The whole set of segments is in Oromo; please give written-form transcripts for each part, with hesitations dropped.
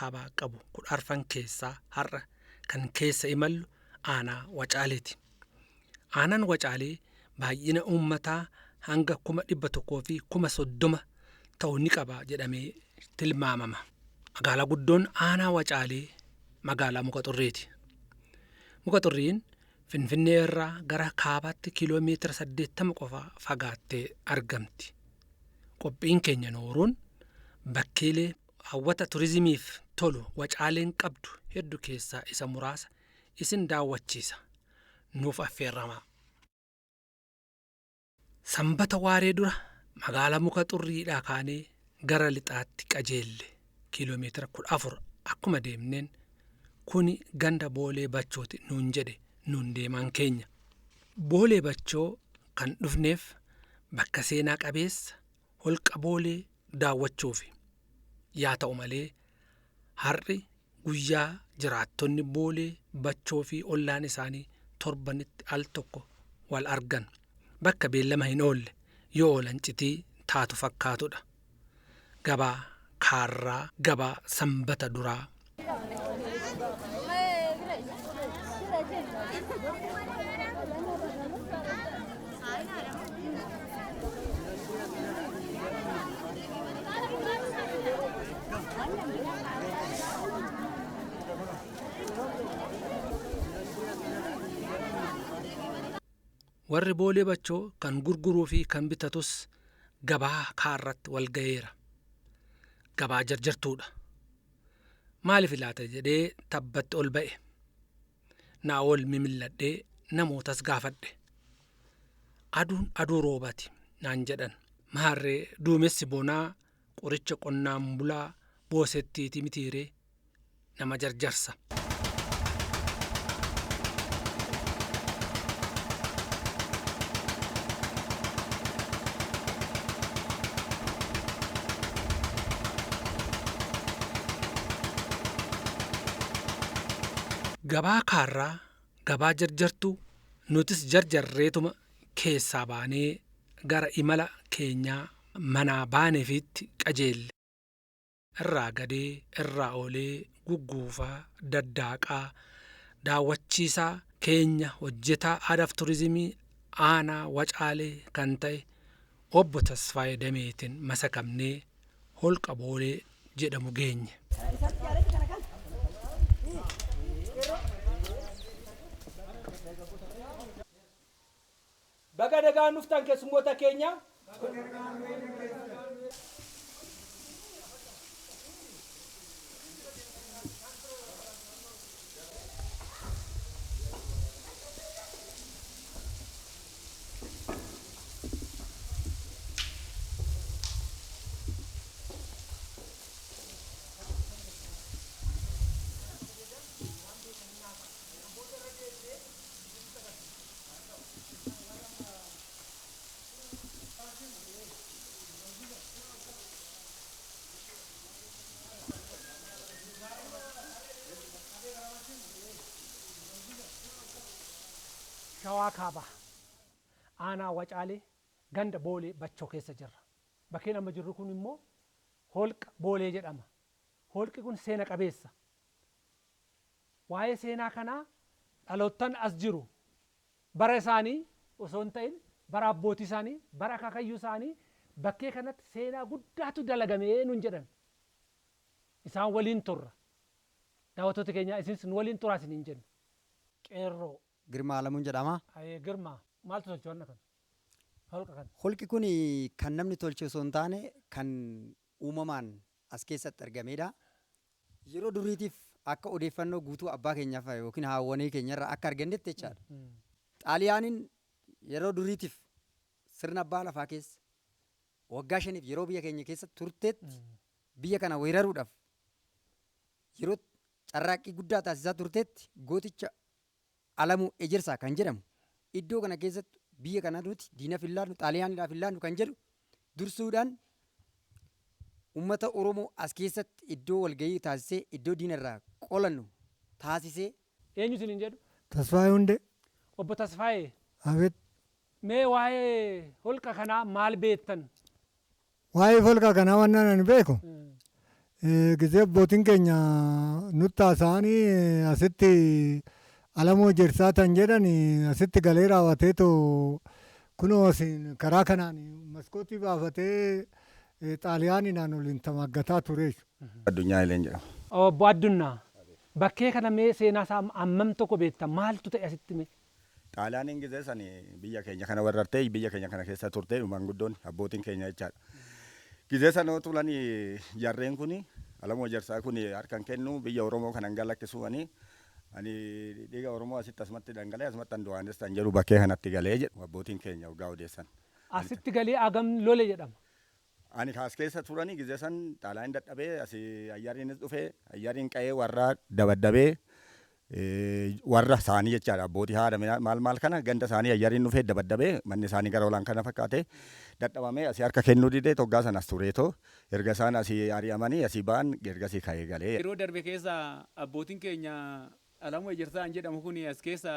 Kaabaa qabu 14 keessaa har'a kan keessa imallu aanaa Wacaaleeti. Aanaan Wacaalee baay'ina uummataa hanga 130,000 ta'u ni qaba jedhamee tilmaamama. Magaalaa guddoon aanaa Wacaalee magaalaa Muka Xurriiti. Muka Xurriin Finfinnee irraa gara kaabaatti kiiloo meetira 80 qofa fagaattee argamti. Qophiin keenya Nooruun bakkeelee hawwata turizimiif tolu Wacaaleen qabdu heddu keessaa isa muraasa isin daawwachiisa. Nuuf affeerramaa. Sanbata waaree dura magaalaa Muka Xurriidhaa kaanee gara lixaatti qajeelle. Kiiloo meetira 14 akkuma deemneen kuni ganda Boolee Bachooti nuun jedhe nuun deemaan keenya. Boolee Bachoo kan dhufneef bakka seenaa qabeessa holqa Boolee daawwachuufi. Yaa ta'u malee har'i guyyaa jiraattonni Boolee Bachoo fi ollaan isaanii torbanitti al tokko wal argan. Bakka beellama hin oolle yoo oolan citii taatu fakkaatudha. Gabaa Kaarraa, gabaa Sanbata duraa. Warri Boolee Bachoo kan gurguruu fi kan bitatus gabaa Kaarratti wal gaheera. Gabaa jarjartuudha. Maaliif laata jedhee tabbatti ol ba'e. Naa'ol mimilladhee namootas gaafadhe. Aduun aduu roobati naan jedhan. Maarree duumessi bonaa qoricha qonnaan bulaa boosettiiti mitiiree nama jarjarsa. Gabaa Kaarraa, gabaa jarjartuu nutis jarjarreetuma keessaa baanee gara imala keenyaa manaa baaneefiitti qajeelle. Irraa gadee, irraa olee, gugguufaa, daddaaqaa, daawwachiisaa keenya hojjetaa aadaaf turizimii aanaa Wacaalee kan ta'e Obbo Tasfaayee Dameetiin masakamnee Holqa Boolee jedhamu geenye. Baga nagaan dhuftan keessummoota keenya. Shawaa Kaabaa Aanaa Wacaalee ganda Boolee Bachoo keessa jirra. Bakkeen amma jirru kun immoo Holqa Boolee jedhama. Holqi kun seena qabeessa. Waa'ee seenaa kanaa dhaloottan as jiru bara isaanii osoo hin ta'in bara abbootii isaanii, bara akaakayyuu isaanii bakkee kanatti seenaa guddaatu dalagame nuun jedhan. Isaan waliin turra. Daawwattoota keenyaa isinis nu waliin turaa isiniin jenna. Qeerroo. Girmaa Alamuun jedhama. Hayee Girmaa, maaltu tolche wanna kana? Holqa kana. Holqi kun kan namni tolche osoo hin taane kan uumamaan as keessatti argameedha. Yeroo duriitiif akka odeeffannoo guutuu abbaa keenyaaf yookiin haawwanee keenyarraa akka argannetti jechaadha. Xaaliyaaniin yeroo duriitiif sirna abbaa lafaa keessa waggaa shaniif yeroo biyya keenya keessa turtetti biyya kana weeraruudhaaf yeroo carraaqqii guddaa taasisaa turtetti gooticha Alamuu Ejersaa kan jedhamu iddoo kana keessatti biyya kana nuti diinaf hin laannu Xaaliyaaniidhaaf hin laannu kan jedhu dursuudhaan ummata Oromoo as keessatti iddoo walgahii taasisee iddoo diina irraa qolannu taasisee. Eenyu isiniin jedhu? Tasfaayee Hundee. Obbo Tasfaayee. Abeet. Mee waa'ee holqa kanaa maal beektan? Waa'ee holqa kanaa wannan ani beeku Gizee abbootiin keenya nutti haasa'anii asitti Alamoo Ejersaa tan jedhan asitti galee raawwateetoo kunoo asiin karaa kanaan maskootii baafatee Xaaliyaaniidhaan waliin tamaaggataa ture jechuudha. Addunyaa Hayileen jedhama. Obbo Addunyaa, bakkee kana mee seenaa isaa hammam tokko beekta? Maaltu ta'e asitti mee? Xaaliyaaniin gizee sani biyya keenya kana warrartee biyya keenya kana keessa turte maanguddoon abbootiin keenya jechaadha. Gizee sana tulan jarreen kun Alamoo Ejersaa kun harkan kennu biyya Oromoo kanan galakkisuwanii ani dhiiga Oromoo asitti asumatti dhangala'e asumatti an du'aanis tan jedhu bakkee kanatti galee jedhu abbootiin keenya waggaa odeessan. Asitti galee agam lole jedhama. Ani kaas keessa turanii gizee san Xaaliyaaniin dadhabee asii ayyaariinis dhufee ayyaariin qa'ee warra dabaddabee warra isaanii jechaadha abbootii haadha maal maal kana ganda isaanii ayyaariin dhufee dabaddabee manni isaanii gara olaan kana fakkaate dadhabamee asii harka kennuu didee toggaa sanas tureetoo erga isaan asii ari'amanii asii ba'an ergasii ka'ee galee. Yeroo darbe keessa abbootiin keenya Alamuu Ejersaan jedhamu kun as keessa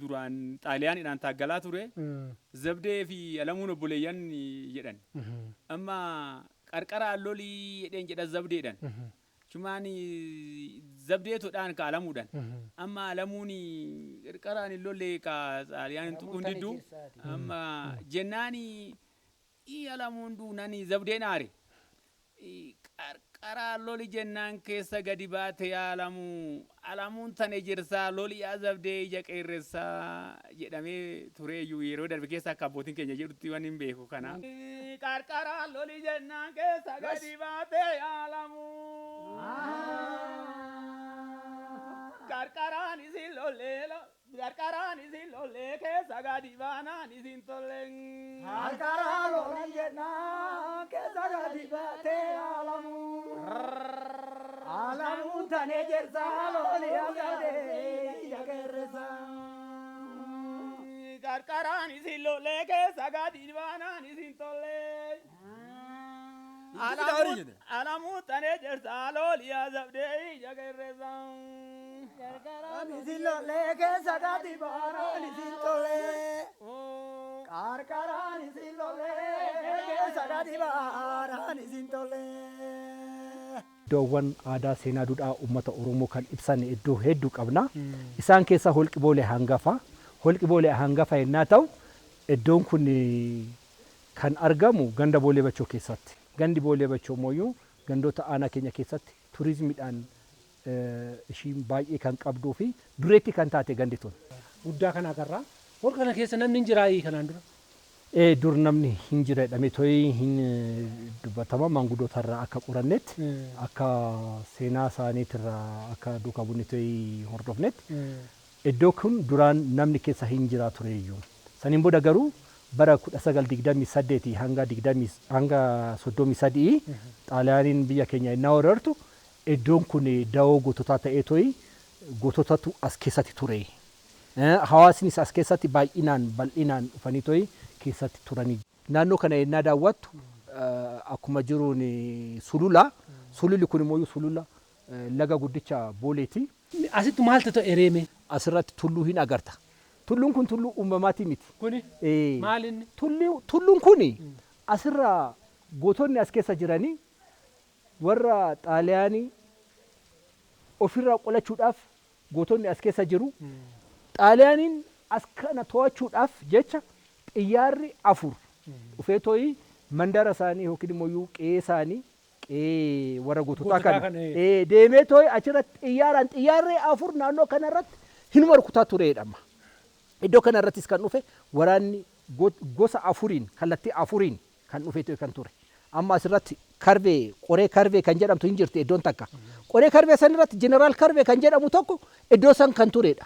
duraan Xaaliyaaniidhaan taaggalaa ture. Zabdee fi Alamuun obboleeyyan jedhan. Amma qarqara lolii jedheen jedhan Zabdeedhaan. Chumaan Zabdeetodhaan ka Alamuudhaan. Amma Alamuun qarqaraan hin lolle ka Xaaliyaan tuquun diddu. Amma jennaan Alamuun duunaan Zabdeen aare. Qarqara loli jennaan keessa gadi baate yaa Alamuu. Alamuun tan Ejersaa loli yaa Zabdee ija qeerressaa jedhamee tureeyyuu yeroo darbe keessa akka abbootiin keenya jedhutti waan hin beeku kana. Qarqara loli jennaan keessa gadi baate yaa Alamuu. Qarqaraan isin lollee qarqaraan isin lollee keessa gadi baanaan isin tolleen. Qarqara loli jennaan keessa gadi baate Alamuu. Alamuun tan Ejersaa loli yaa Zabdee ija qeerressaa. Qarqaraan isin lollee keessa gadi baanaan isin tolleen. Alamuun tan Ejersaa loli yaa Zabdee ija qeerressaa. Qarqaraan isin lollee keessa gadi baanaan isin tollee. Qarqaraan isin lollee keessa gadi baanaan isin tollee. Iddoowwan aadaa seenaa duudhaa uummata Oromoo kan ibsan iddoo hedduu qabna. Isaan keessaa Holqi Boolee hangafa. Holqi Boolee hangafa yennaa ta'u iddoon kun kan argamu ganda Boolee Bachoo keessatti. Gandi Boolee Bachoo mooyyuu gandoota aanaa keenya keessatti turizimiidhaan ishiin baay'ee kan qabduu fi dureetti kan taate gandi tun. Guddaa kana agarra. Holqa kana keessa namni hin jiraayii kanaan dura? Dur namni hin jira jedhamee to'ii hin dubbatama maanguddoota akka qorannetti akka seenaa isaaniitirraa akka duukaa buunee to'ii hordofnetti iddoo kun duraan namni keessa hin jira tureyyuu. Saniin booda garuu bara 1928 hanga 20 hanga 33 Xaaliyaaniin biyya keenya innaa weerartu iddoon kun dawoo goototaa ta'ee to'ii goototatu as keessatti ture. Hawaasnis as keessatti baay'inaan bal'inaan dhufanii to'ii keessatti turanii. Naannoo kana yennaa daawwattu akkuma jiruun sulula. Sululli kun immoo sulula laga guddicha Booleeti. Asitti maaltu ta'e reeme? Asirratti tulluu hin agarta. Tulluun kun tulluu uumamaatii miti. Kuni maal inni? Tulluun kun asirra gootonni as keessa jiranii warra Xaaliyaanii ofirraa qolachuudhaaf gootonni as keessa jiru. Xaaliyaaniin as kana to'achuudhaaf jecha xiyyaarri 4 dhufee too'ii mandara isaanii yookiin immoo qe'ee isaanii qe'ee warra goototaa kana deemee too'ii achirratti xiyyaaraan xiyyaarri 4 naannoo kanarratti hinuma rukutaa ture jedhama. Iddoo kanarrattis kan dhufe waraanni gosa 4 kallattii 4 kan dhufee too'ii kan ture. Amma asirratti Karvee qoree Karvee kan jedhamtu hin jirti iddoon takka. Qoree Karvee san irratti Jeneraal Karvee kan jedhamu tokko iddoo san kan turedha.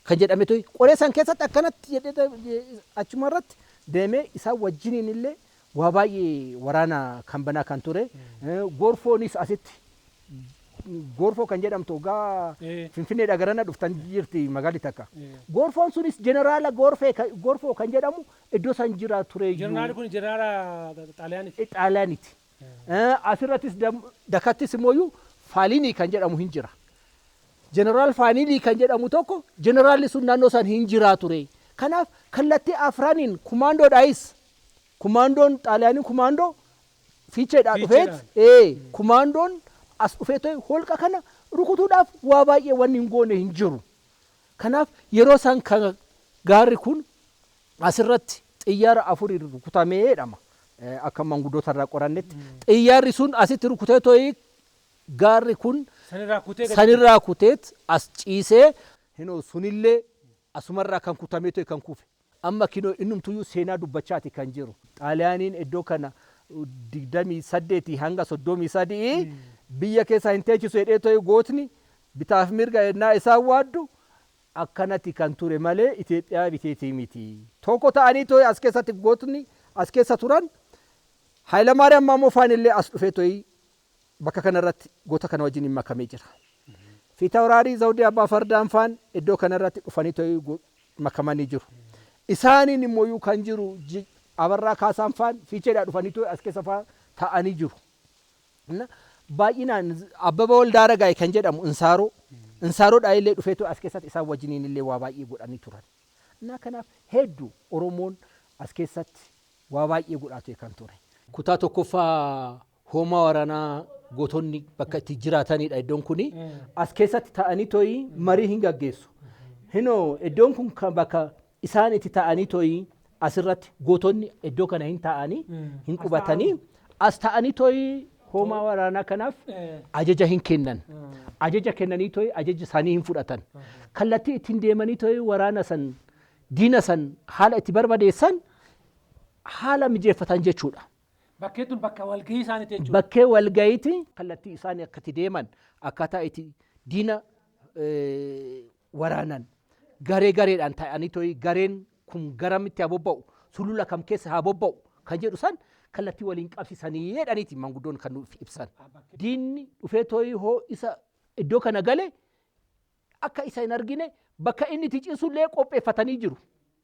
Kan jedhame too'ii qoree san keessatti akkanatti jedhee achuma irratti deemee isaan wajjiniin illee waa baay'ee waraana kan banaa kan ture. Gorfoonis asitti Gorfoo kan jedhamtu ogaa Finfinneedha garana dhuftan jirti magaalli takka. Gorfoon sunis Jeneraala Gorfoo kan jedhamu iddoo san jira ture. Jeneraalli kun jeneraala Xaaliyaaniiti. Xaaliyaaniiti. Asirrattis dakattis immoo Faalinii kan jedhamu hin jira. Jeneraal Faalinii kan jedhamu tokko jeneraalli sun naannoo san hin jira ture. Kanaaf kallattii afraniin kumaandoodhaayis kumaandoon Xaaliyaanii kumaandoo Fiicheedhaa dhufeet kumaandoon as dhufee ta'e holqa kana rukutuudhaaf waa baay'ee wanni hin goone hin jiru. Kanaaf yeroo isaan kan gaarri kun asirratti xiyyaara afurii rukutamee jedhama. Akka manguddoota irraa qorannetti xiyyaarri sun asitti rukutee ta'e gaarri kun Sanirraa kutee gadi- sanirraa kuteet as ciisee hinoo sunillee asumarraa kan kutamee ta'e kan kufe. Amma kinoo innumtuyyuu seenaa dubbachaati kan jiru. Xaaliyaaniin iddoo kana 28 hanga 33 biyya keessa hin teechisu jedhee ta'e gootni bitaaf mirga ennaa isaan waaddu akkanatti kan ture malee Itoophiyaa biteetii miti. Tokko ta'anii ta'e as keessatti gootni as keessa turan Hayilamaariyaam Maammoo faan illee as dhufee ta'e bakka kanarratti goota kana wajjin hin makamee jira. Fiitawraarii Zawudee Abbaa Fardaan faan iddoo kanarratti dhufanii ta'e makamanii jiru. Isaaniin immoo kan jiru Abarraa Kaasaan faan Fiicheedhaa dhufanii ta'e as keessa faan ta'anii jiru. Baay'inaan Abbaba Waldaaragaay kan jedhamu Insaaroo Insaaroodhaa illee dhufee ta'e as keessatti isaan wajjiniin illee waa baay'ee godhanii turan. Na kanaaf hedduu Oromoon as keessatti waa baay'ee godhaa ture kan ture. Kutaa tokkoffaa hoomaa waraanaa gootonni bakka itti jiraatanidha iddoon kuni. As keessatti ta'anii to'ii marii hin gaggeessu. Hinoo iddoon kun kan bakka isaan itti ta'anii to'ii asirratti gootonni iddoo kana hin ta'anii hin qubatanii as ta'anii to'ii hoomaa waraanaa kanaaf ajaja hin kennan. Ajaja kennanii to'ii ajaja isaanii hin fudhatan. Kallattii ittiin deemanii to'ii waraana san diina san haala itti barbadeessan haala mijeeffatan jechuudha. Bakkee tun bakka walgahii isaaniiti jechuudha. Bakkee walgahiiti kallattii isaanii akka itti deeman akkaataa itti diina waraanan garee gareedhaan ta'anii to'ii gareen kun garamitti haa bobba'u sulula kam keessa haa bobba'u kan jedhu san kallattii waliin qabsiisanii jedhaniiti manguddoon kan nuuf ibsan. Diinni dhufee to'ii hoo isa iddoo kana gale akka isa hin argine bakka inni itti ciisullee qopheeffatanii jiru.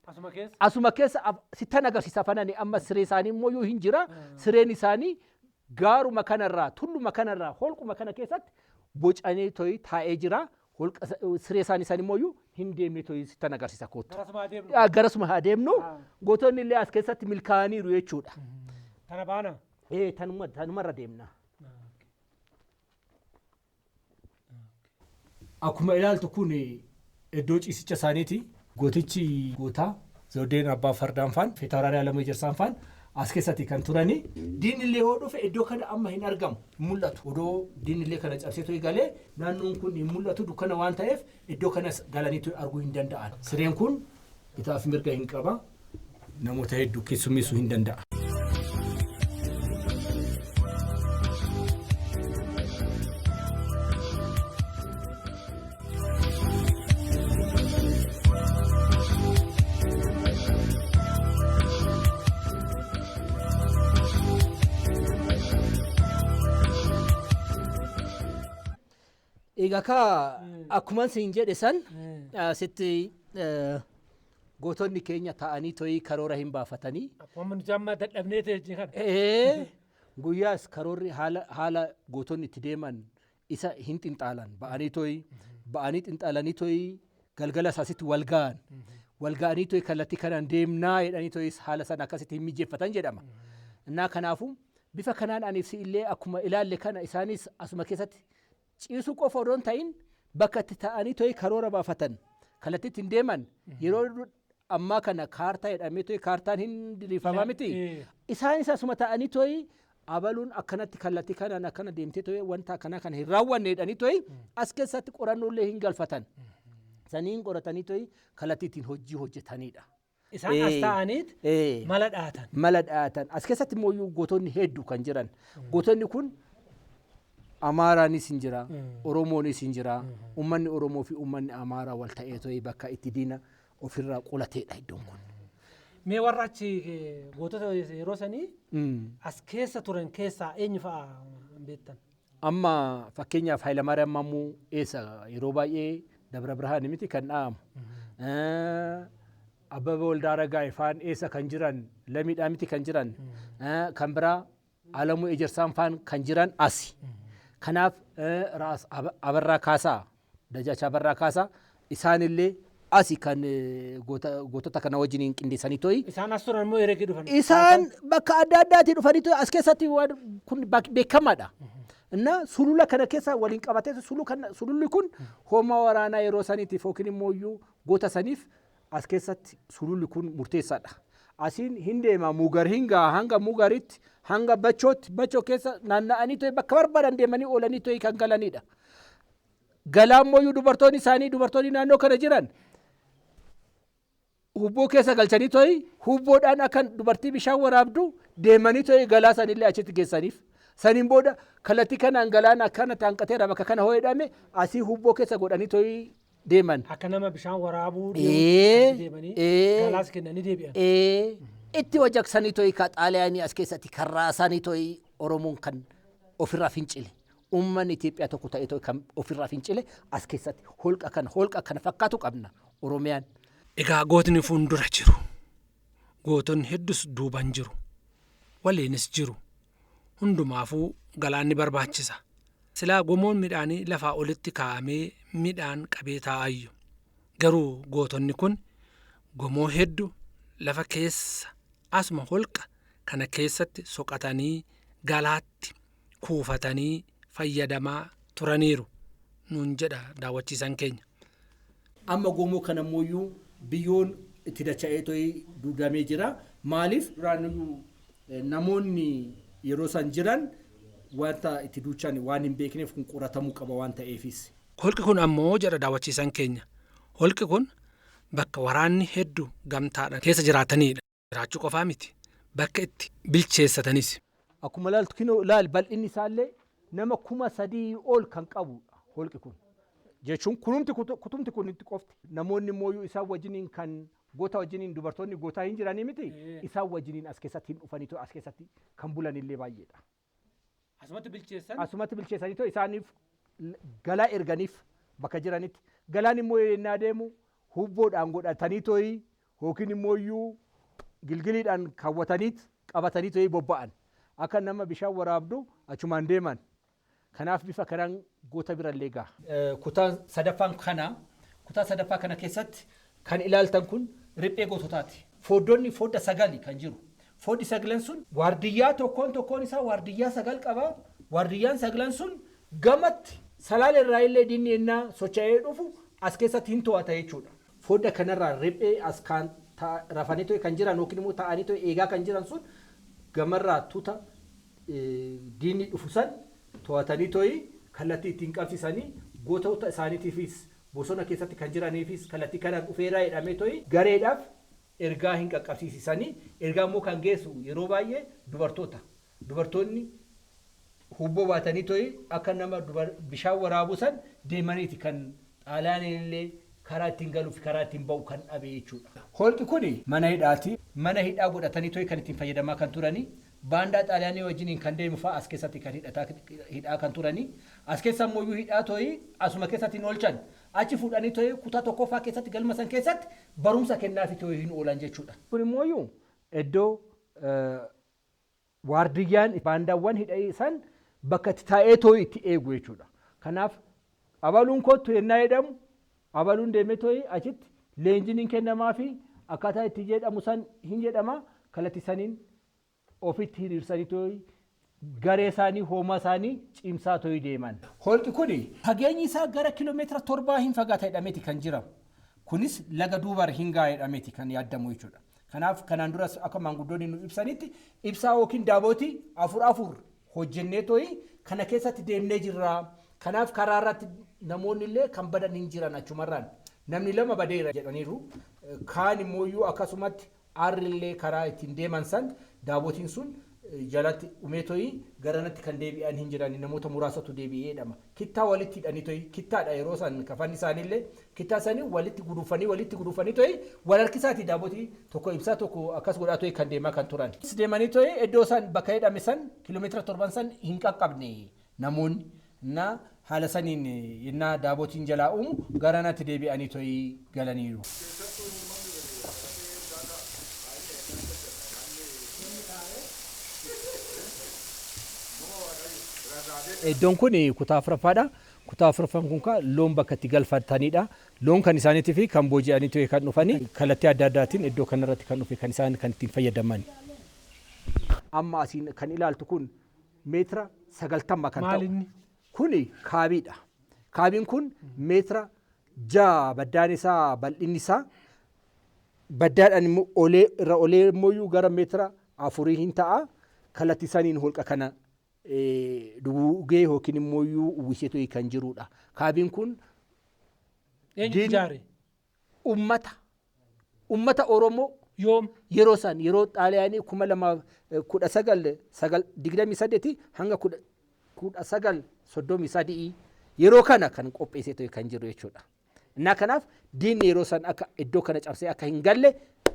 Asuma keessa. Asuma keessa sittan agarsiisa fanani amma siree isaanii immoo yoo hin jira sireen isaanii gaaruma kanarraa tulluma kanarraa holquma kana keessatti bocanii to'ii taa'ee jira. Holqa siree isaanii san immoo hin deemne to'ii sittan agarsiisa kootu. Garasuma adeemnu. Garasuma haa deemnu gootonni illee as keessatti milkaa'aniiru jechuudha. Tana baana. Ee tanumarra deemna. Akkuma ilaaltu kun iddoo ciisicha isaaniiti. Gootichi gootaa Zawudeen Abbaa Fardaan faan Fiitawraarii Alamuu Ejersaan faan as keessatti kan turani. Diinni illee yoo dhufe iddoo kana amma hin argamu hin mul'atu. Odoo diinni illee kana cabsee to'ii galee naannoon kun hin mul'atu dukkana waan ta'eef iddoo kanas galanii to'ii arguu hin danda'an. Sireen kun bitaaf mirga hin qaba. Namoota hedduu keessummeessuu hin danda'a. Egaa kaa akkuma siin jedhe san asitti gootonni keenya ta'anii to'ii karoora hin baafatanii. Akkuma nuti amma dadhabnee ta'e kana. Guyyaas karoorri haala gootonni itti deeman isa hin xinxaalan ba'anii to'ii ba'anii xinxaalanii to'ii galgala isaasitti wal ga'an. Wal ga'anii to'ii kallattii kanaan deemnaa jedhanii to'ii haala sana akkasitti hin mijeeffatan jedhama. Innaa kanaafuu bifa kanaan aniif si illee akkuma ilaalle kana isaanis asuma keessatti ciisuu qofa odoo hin ta'in bakka itti ta'anii to'ii karoora baafatan kallattii ittiin deeman yeroo ammaa kana kaartaa jedhamee to'ii kaartaan hin diriirfamaa miti. Isaanis asuma ta'anii to'ii abaluun akkanatti kallattii kanaan akkana deemtee to'ii wanta akkanaa kana hin raawwanne jedhanii to'ii as keessatti qorannoo hin galfatan. Saniin qoratanii to'ii kallattii ittiin hojii hojjetanidha. Isaan as ta'aniit mala dhaatan. Mala dhaatan. As keessatti immoo gootonni hedduu kan jiran. Gootonni kun Amaaraanis hin jira, Oromoonis hin jira. Uummanni Oromoo fi uummanni Amaaraa wal ta'ee to'ii bakka itti diina ofirraa qolateedha iddoon kun. Mee warra achi gootota yeroo sanii as keessa turan keessaa eenyu fa'a beektan? Amma fakkeenyaaf Hayilamaariyaam Mammuu eessa yeroo baay'ee Dabra Birhaan miti kan dha'amu. Abbaba Waldaaragaay faan eessa kan jiran Lamiidhaa miti kan jiran. Kan biraa Alamuu Ejersaan faan kan jiran asi. Kanaaf Raas Abarraa Kaasaa Dajaach Abarraa Kaasaa isaanillee Asi kan gootota kana wajjiniin qindeessanii to'i. Isaan as turan immoo ereegii dhufan. Isaan bakka adda addaatii dhufanii to'i as keessatti waan kun beekamaadha. Inna sulula kana keessa waliin qabatee sululli kun hoomaa waraanaa yeroo saniitiif yookiin immoo iyyuu goota saniif as keessatti sululli kun murteessaadha. Asiin hin deema Mugar hin gaha hanga Mugaritti, hanga Bachootti, Bachoo keessa naanna'anii to'i bakka barbaadan deemanii oolanii to'i kan galanidha. Galaa immoo iyyuu dubartoonni isaanii, dubartoonni naannoo kana jiran hubboo keessa galchanii to'i hubboodhaan akka dubartii bishaan waraabdu deemanii to'i galaa sanillee achitti geessaniif. Saniin booda kallattii kanaan galaan akkanatti hanqateera bakka kana hoo jedhame asii hubboo keessa godhanii to'i deeman. Akka nama bishaan waraabuu deemanii galaas kennanii deebi'an. Itti wajjaqsanii to'i ka Xaaliyaanii as keessatti kan raasanii to'i Oromoon kan ofirraa fincile. Uummanni Itoophiyaa tokko ta'e to'i kan ofirraa fincile as keessatti holqa kana fakkaatu qabna Oromiyaan. Egaa gootni fuuldura jiru. Gootonni hedduus duuban jiru. Waliinis jiru. Hundumaafuu galaanni barbaachisa. Silaa gomoon midhaanii lafaa olitti kaa'amee midhaan qabee taa'ayyu. Garuu gootonni kun gomoo hedduu lafa keessa asuma holqa kana keessatti soqatanii galaatti kuufatanii fayyadamaa turaniiru nuun jedha daawwachiisan keenya. Amma gomoo kana immoo biyyoon itti dacha'ee to'ii duudamee jira. Maaliif duraan namoonni yeroo san jiran wanta itti duuchan waan hin beekneef kun qoratamuu qaba waan ta'eefis. Holqi kun ammoo jedha daawwachiisan keenya. Holqi kun bakka waraanni hedduu gamtaadhaan keessa jiraatanidha. Jiraachuu qofaa miti. Bakka itti bilcheessatanis. Akkuma ilaaltu kinoo ilaali bal'inni isaallee nama 3000 ol kan qabudha holqi kun. Jechuun kutumti kun itti qofti. Namoonni immoo isaan wajjiniin kan goota wajjiniin dubartoonni gootaa hin jiranii miti. Isaan wajjiniin as keessatti hin dhufanii as keessatti kan bulanillee baay'eedha. Asumatti bilcheessan? Asumatti bilcheessanii too isaaniif galaa erganiif bakka jiranitti. Galaan immoo yennaa deemu hubboodhaan godhatanii tooyi yookiin immoo iyyuu gilgiliidhaan kaawwataniit qabatanii tooyi bobba'an. Akka nama bishaan waraabdu achumaan deeman. Kanaaf bifa kanaan goota birallee gaha. Kutaa sadaffaan kana, kutaa sadaffaa kana keessatti kan ilaaltan kun riphee goototaati. Foddoonni fodda 9 kan jiru. Foddi 9 sun waardiyyaa tokkoon tokkoon isaa waardiyyaa 9 qaba. Waardiyyaan 9 sun gamatti salaala irraa illee diinni ennaa socho'ee dhufu as keessatti hin to'ata jechuudha. Fodda kanarraa riphee as kan rafanii to'e kan jiran yookiin immoo taa'anii to'e eegaa kan jiran sun gamarraa tuta diinni dhufu san to'atanii to'ii kallattii ittiin qabsiisanii gootota isaaniitiifis bosona keessatti kan jiraniifis kallattii kanaan dhufeeraa jedhamee to'ii gareedhaaf ergaa hin qaqqabsiisisanii. Ergaa immoo kan geessu yeroo baay'ee dubartoota. Dubartoonni hubboo baatanii to'ii akka nama bishaan waraabu san deemaniiti kan Xaaliyaaniin illee karaa ittiin galuuf karaa ittiin ba'u kan dhabe jechuudha. Holqi kuni mana hidhaati. Mana hidhaa godhatanii to'ii kan ittiin fayyadamaa kan turanii. Baandaa Xaaliyaanii wajjiniin kan deemu fa'aa as keessatti kan hidhaa kan turanii. As keessa immoo iyyuu hidhaa to'ii asuma keessatti hin oolchan. Achi fuudhanii to'ii kutaa tokkoffaa keessatti galma san keessatti barumsa kennaafi to'ii hin oolan jechuudha. Kun immoo iyyuu iddoo waardiyyaan baandaawwan hidhee san bakka itti taa'ee to'ii itti eegu jechuudha. Kanaaf abaluun kottu yennaa jedhamu abaluun deemee to'ii achitti leenjiin hin kennamaa fi akkaataa itti jedhamu san hin jedhama kallattii saniin ofitti hiriirsanii to'ii garee isaanii hoomaa isaanii cimsaa to'ii deeman. Holqi kuni fageenyi isaa gara kiiloomeetira 7 hin fagaata jedhameeti kan jiramu. Kunis laga duubar hin ga'a jedhameeti kan yaadamu jechuudha. Kanaaf kanaan duras akka maanguddoonni nu ibsanitti ibsaa yookiin daabootii 4 hojjennee to'ii kana keessatti deemnee jirra. Kanaaf karaa irratti namoonni illee kan badan hin jiran achumarraan. Namni 2 badeera jedhaniiru. Kaan immoo iyyuu akkasumatti aarri illee karaa ittiin deeman san daabootiin sun jalatti dhumee to'ii garanatti kan deebi'an hin jiran namoota muraasatu deebi'ee jedhama. Kittaa walitti hidhanii to'ii kittaadha yeroo san kafanni isaaniillee kittaa isaanii walitti guduunfanii walitti guduunfanii to'ii wal harkisaati daabootii tokko ibsaa tokko akkas godhaa to'ii kan deemaa kan turan. Deemanii to'ii iddoo san bakka jedhame san kiiloomeetira 7 san hin qaqqabne namoonni na haala saniin innaa daabootiin jalaa uumu garanatti deebi'anii to'ii galaniiru. Iddoon kun kutaa afuraffaadha. Kutaa afuraffaan kun kaa loon bakka itti galfatanidha. Loon kan isaaniitii fi kan booji'anii ture kan dhufanii kallattii adda addaatiin iddoo kanarratti kan dhufe kan isaan kan ittiin fayyadaman. Amma asiin kan ilaaltu kun meetira 90 kan ta'u. Maal inni? Kuni kaabiidha. Kaabiin kun meetira 6 baddaan isaa bal'inni isaa baddaadhaan immoo olee irra olee immoo gara meetira 4 hin ta'a. Kallattii saniin holqa kana duugee yookiin immoo uwwiseetu kan jirudha. Kaabiin kun Eenyutu ijaare? Ummata Oromoo. Yoom? Yeroo san yeroo Xaaliyaanii 2019 28 hanga 1933 yeroo kana kan qopheessee ture kan jiru jechuudha. Innaa kanaaf diinni yeroo san akka iddoo kana cabsee akka hin galle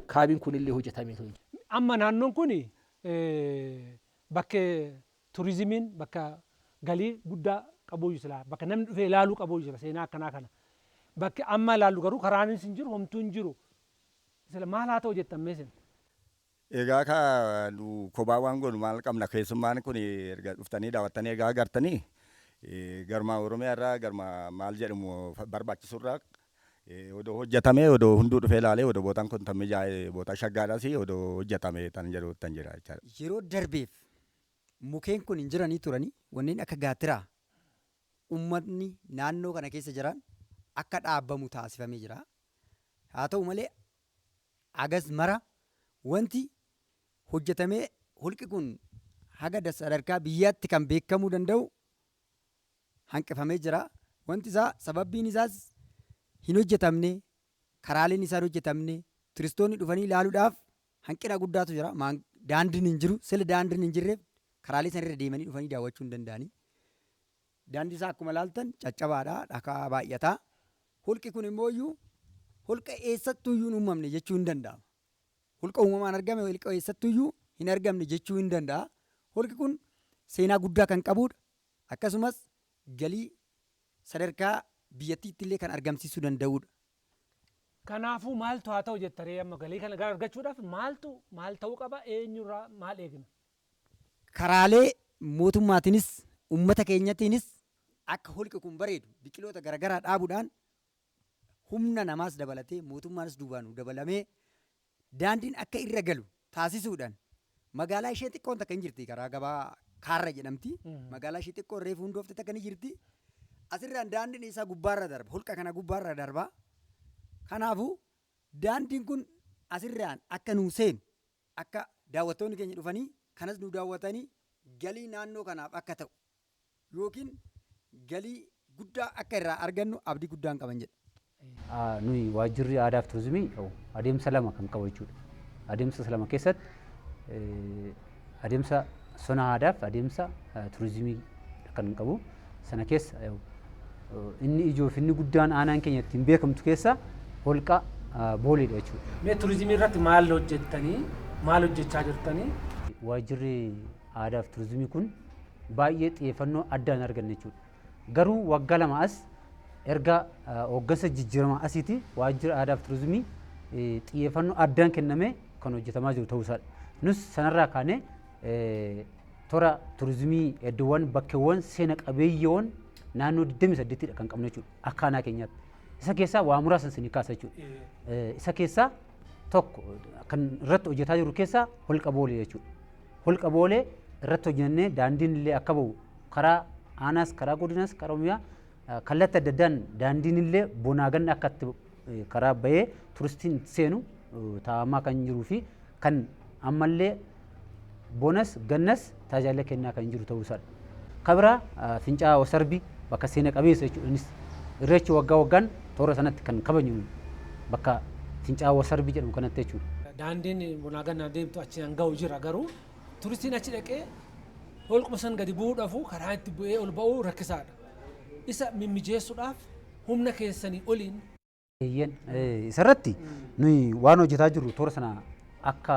kaabiin kunillee hojjetamee ture. Amma naannoon kun bakkee turizimiin bakka galii guddaa qabu jira. Bakka namni dhufee ilaaluu qabu jira seenaa akkanaa kana. Bakki amma ilaallu garuu karaanis hin jiru homtuu hin jiru. Sila maal haa ta'u jettan meesin? Egaa ka nu kophaa waan goonu maal qabna, keessummaan kun erga dhuftanii daawwattanii egaa agartanii garma Oromiyaa irraa garma maal jedhamu barbaachisurraa odoo hojjetamee, odoo hunduu dhufee ilaalee, odoo bootaan kun tan mijaa'e, bootaa shaggaadhaas odoo hojjetame tan jedhu tan jira jechaadha. Yeroo darbeef mukeen kun hin jiranii turanii, wanneen akka gaattiraa uummatni naannoo kana keessa jiran akka dhaabbamu taasifamee jira. Haa ta'u malee agas mara wanti hojjetamee holqi kun haga sadarkaa biyyaatti kan beekamuu danda'u hanqifamee jira. Wanti isaa sababbiin isaas hin hojjetamne, karaaleen isaa hin hojjetamne, turistoonni dhufanii ilaaluudhaaf hanqina guddaatu jira. Daandiin hin jiru, sila daandiin hin jirreef karaalee sanarra deemanii dhufanii daawwachuu hin danda'anii. Daandii isaa akkuma ilaaltan caccabaadha, dhakaa baay'ataa. Holqi kun immoo iyyuu holqa eessattuu iyyuu hin uumamne jechuu hin danda'ama. Holqa uumamaan argame holqa eessattuu iyyuu hin argamne jechuu hin danda'a. Holqi kun seenaa guddaa kan qabudha. Akkasumas galii sadarkaa biyyattiitti illee kan argamsiisuu danda'udha. Kanaafuu maaltu haa ta'u jettaree, amma galii kana gara argachuudhaaf maaltu maal ta'uu qaba, eenyurraa maal eegna? Karaalee mootummaatiinis uummata keenyatiinis akka holqi kun bareedu biqiloota garaagaraa dhaabuudhaan, humna namaas dabalatee mootummaanis duubaan dabalamee daandiin akka irra galu taasisuudhaan, magaalaa ishee xiqqoon takka hin jirti, karaa gabaa Kaarra jedhamti. Magaalaa ishee xiqqoon reefu hundoofte takka ni jirti. Asirraan daandiin isaa gubbaarra darba. Holqa kana gubbaarra darba. Kanaafuu daandiin kun asirraan akka nuu seenu, akka daawwattoonni keenya dhufanii kanas nu daawwatanii galii naannoo kanaaf akka ta'u yookiin galii guddaa akka irraa argannu abdii guddaan qaban jedha. Nuyi waajjirri aadaa fi turizimii adeemsa lama kan qabu jechuudha. Adeemsa lama keessatti adeemsa sona aadaa fi adeemsa turizimii kan qabu. Sana keessa inni ijoo fi inni guddaan aanaan keenya ittiin beekamtu keessa holqa Booleedha jechuudha. Mee turizimii irratti maal hojjettanii, maal hojjechaa jirtanii? Waajjirri aadaa fi turizimii kun baay'ee xiyyeeffannoo addaan arganne jechuudha. Garuu waggaa 2 as erga hooggansa jijjiiramaa asiiti waajjira aadaa fi turizimii xiyyeeffannoo addaan kennamee kan hojjetamaa jiru ta'uu isaadha. Nus sanarraa kaanee toora turizimii iddoowwan bakkeewwan seena qabeeyyiiwwan naannoo 28 dha kan qabnu jechuudha akka aanaa keenyaatti. Isa keessaa waa muraasa isinii kaasa jechuudha. Isa keessaa tokko kan irratti hojjetaa jiru keessaa holqa Boolee jechuudha. Holqa Boolee irratti hojjennee daandiin illee akka ba'u karaa aanaas, karaa godinaas, karaa Oromiyaa kallattii adda addaan daandiin illee bonaa ganna akka itti karaa bahee turistiin seenu taa'amaa kan jiruu fi kan ammallee bonas gannas tajaajila kennaa kan jiru ta'uu isaadha. Kabiraa Fincaa'aa Wasarbii bakka seena qabeessa jechuudha, innis irreechi waggaa waggaan toora sanatti kan kabajnu bakka Fincaa'aa Wasarbii jedhamu kanatti jechuudha. Daandiin bonaa gannaa deemtu achi an ga'u jira, garuu turistiin achi dhaqee holquma san gadi bu'uudhaafu karaa itti bu'ee ol ba'uu rakkisaadha. Isa mimmijeessuudhaaf humna keessanii oliin. Eeyyeen, isarratti nuyi waan hojjetaa jirru toora sana akka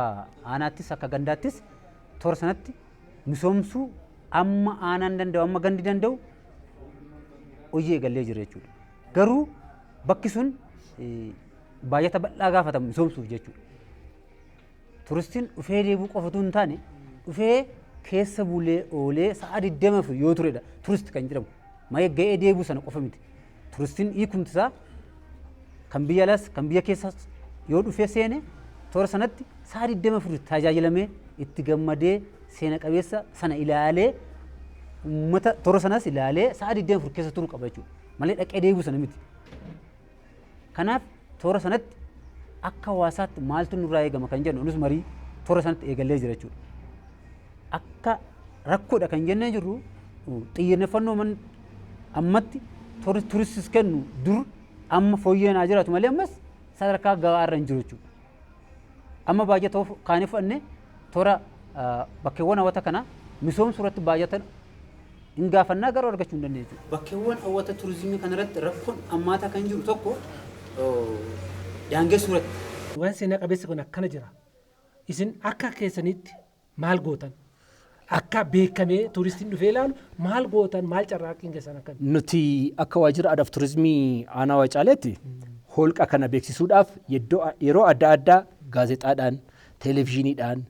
aanaattis akka gandaattis toora sanatti misoomsuu amma aanaan danda'u, amma gandi danda'u hojii eegallee jira jechuudha. Garuu bakki sun baajata bal'aa gaafatamu misoomsuuf jechuudha. Turistiin dhufee deebi'uu qofa otoo hin taane dhufee keessa bulee oolee sa'a 24 yoo turedha turisti kan jedhamu. Malee ga'ee deebi'u sana qofa miti. Turistiin hiikumti isaa kan biyya alaas kan biyya keessaas yoo dhufee seene toora sanatti sa'a 24 tajaajilamee itti gammadee seena qabeessa sana ilaalee uummata toora sanas ilaalee sa'a 24 keessa turuu qaba jechuudha. Malee dhaqee deebi'u sana miti. Kanaaf toora sanatti akka hawaasaatti maaltu nurraa eegama kan jennu nus marii toora sanatti eegallee jira jechuudha. Akka rakkoodha kan jennee jirru xiyyeeffannoo ammatti toorri turistis kennu dur amma fooyyeen haa jiraatu malee ammas sadarkaa gahaa irra hin jiru jechuudha. Amma baajata kaanii fudhannee toora bakkeewwan hawwata kanaa misoomsuu irratti baajata hin gaafannaa garuu argachuu hin dandeenye jechuudha. Bakkeewwan hawwata turizimii kanarratti rakkoon ammaataa kan jiru tokko daangessuu irratti. Waan seenaa qabeessi kun akkana jira. Isin akka keessanitti maal gootan? Akka beekamee turistiin dhufee ilaalu maal gootan, maal carraaqqiin keessan akkami? Nuti akka waajjira aadaaf turizimii aanaa Wacaaleetti holqa kana beeksisuudhaaf yeroo adda addaa gaazexaadhaan, televezyiiniidhaan,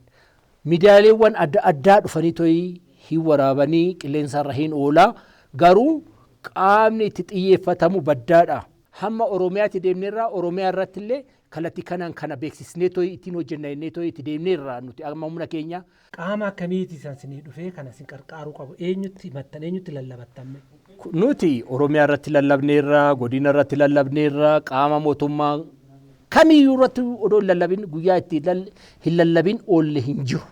miidiyaaleewwan adda addaa dhufanii to'ii hin waraabanii qilleensarra hin oolaa, garuu qaamni itti xiyyeeffatamu baddaadha. Hamma Oromiyaatti deemneerraa, Oromiyaa irratti illee kallattii kanaan kana beeksisnee to'ii ittiin hojjenna jennee to'ii itti deemneerraa nuti amma humna keenya. Qaama akkamiiti isaan isinii dhufee kana isin qarqaaruu qabu? Eenyutti himattan? Eenyutti lallabattan? Nuti Oromiyaa irratti lallabneerra, godina irratti lallabneerra, qaama mootummaa kamiyyuu irratti odoo hin lallabin guyyaa itti hin lallabin oolle hin jiru.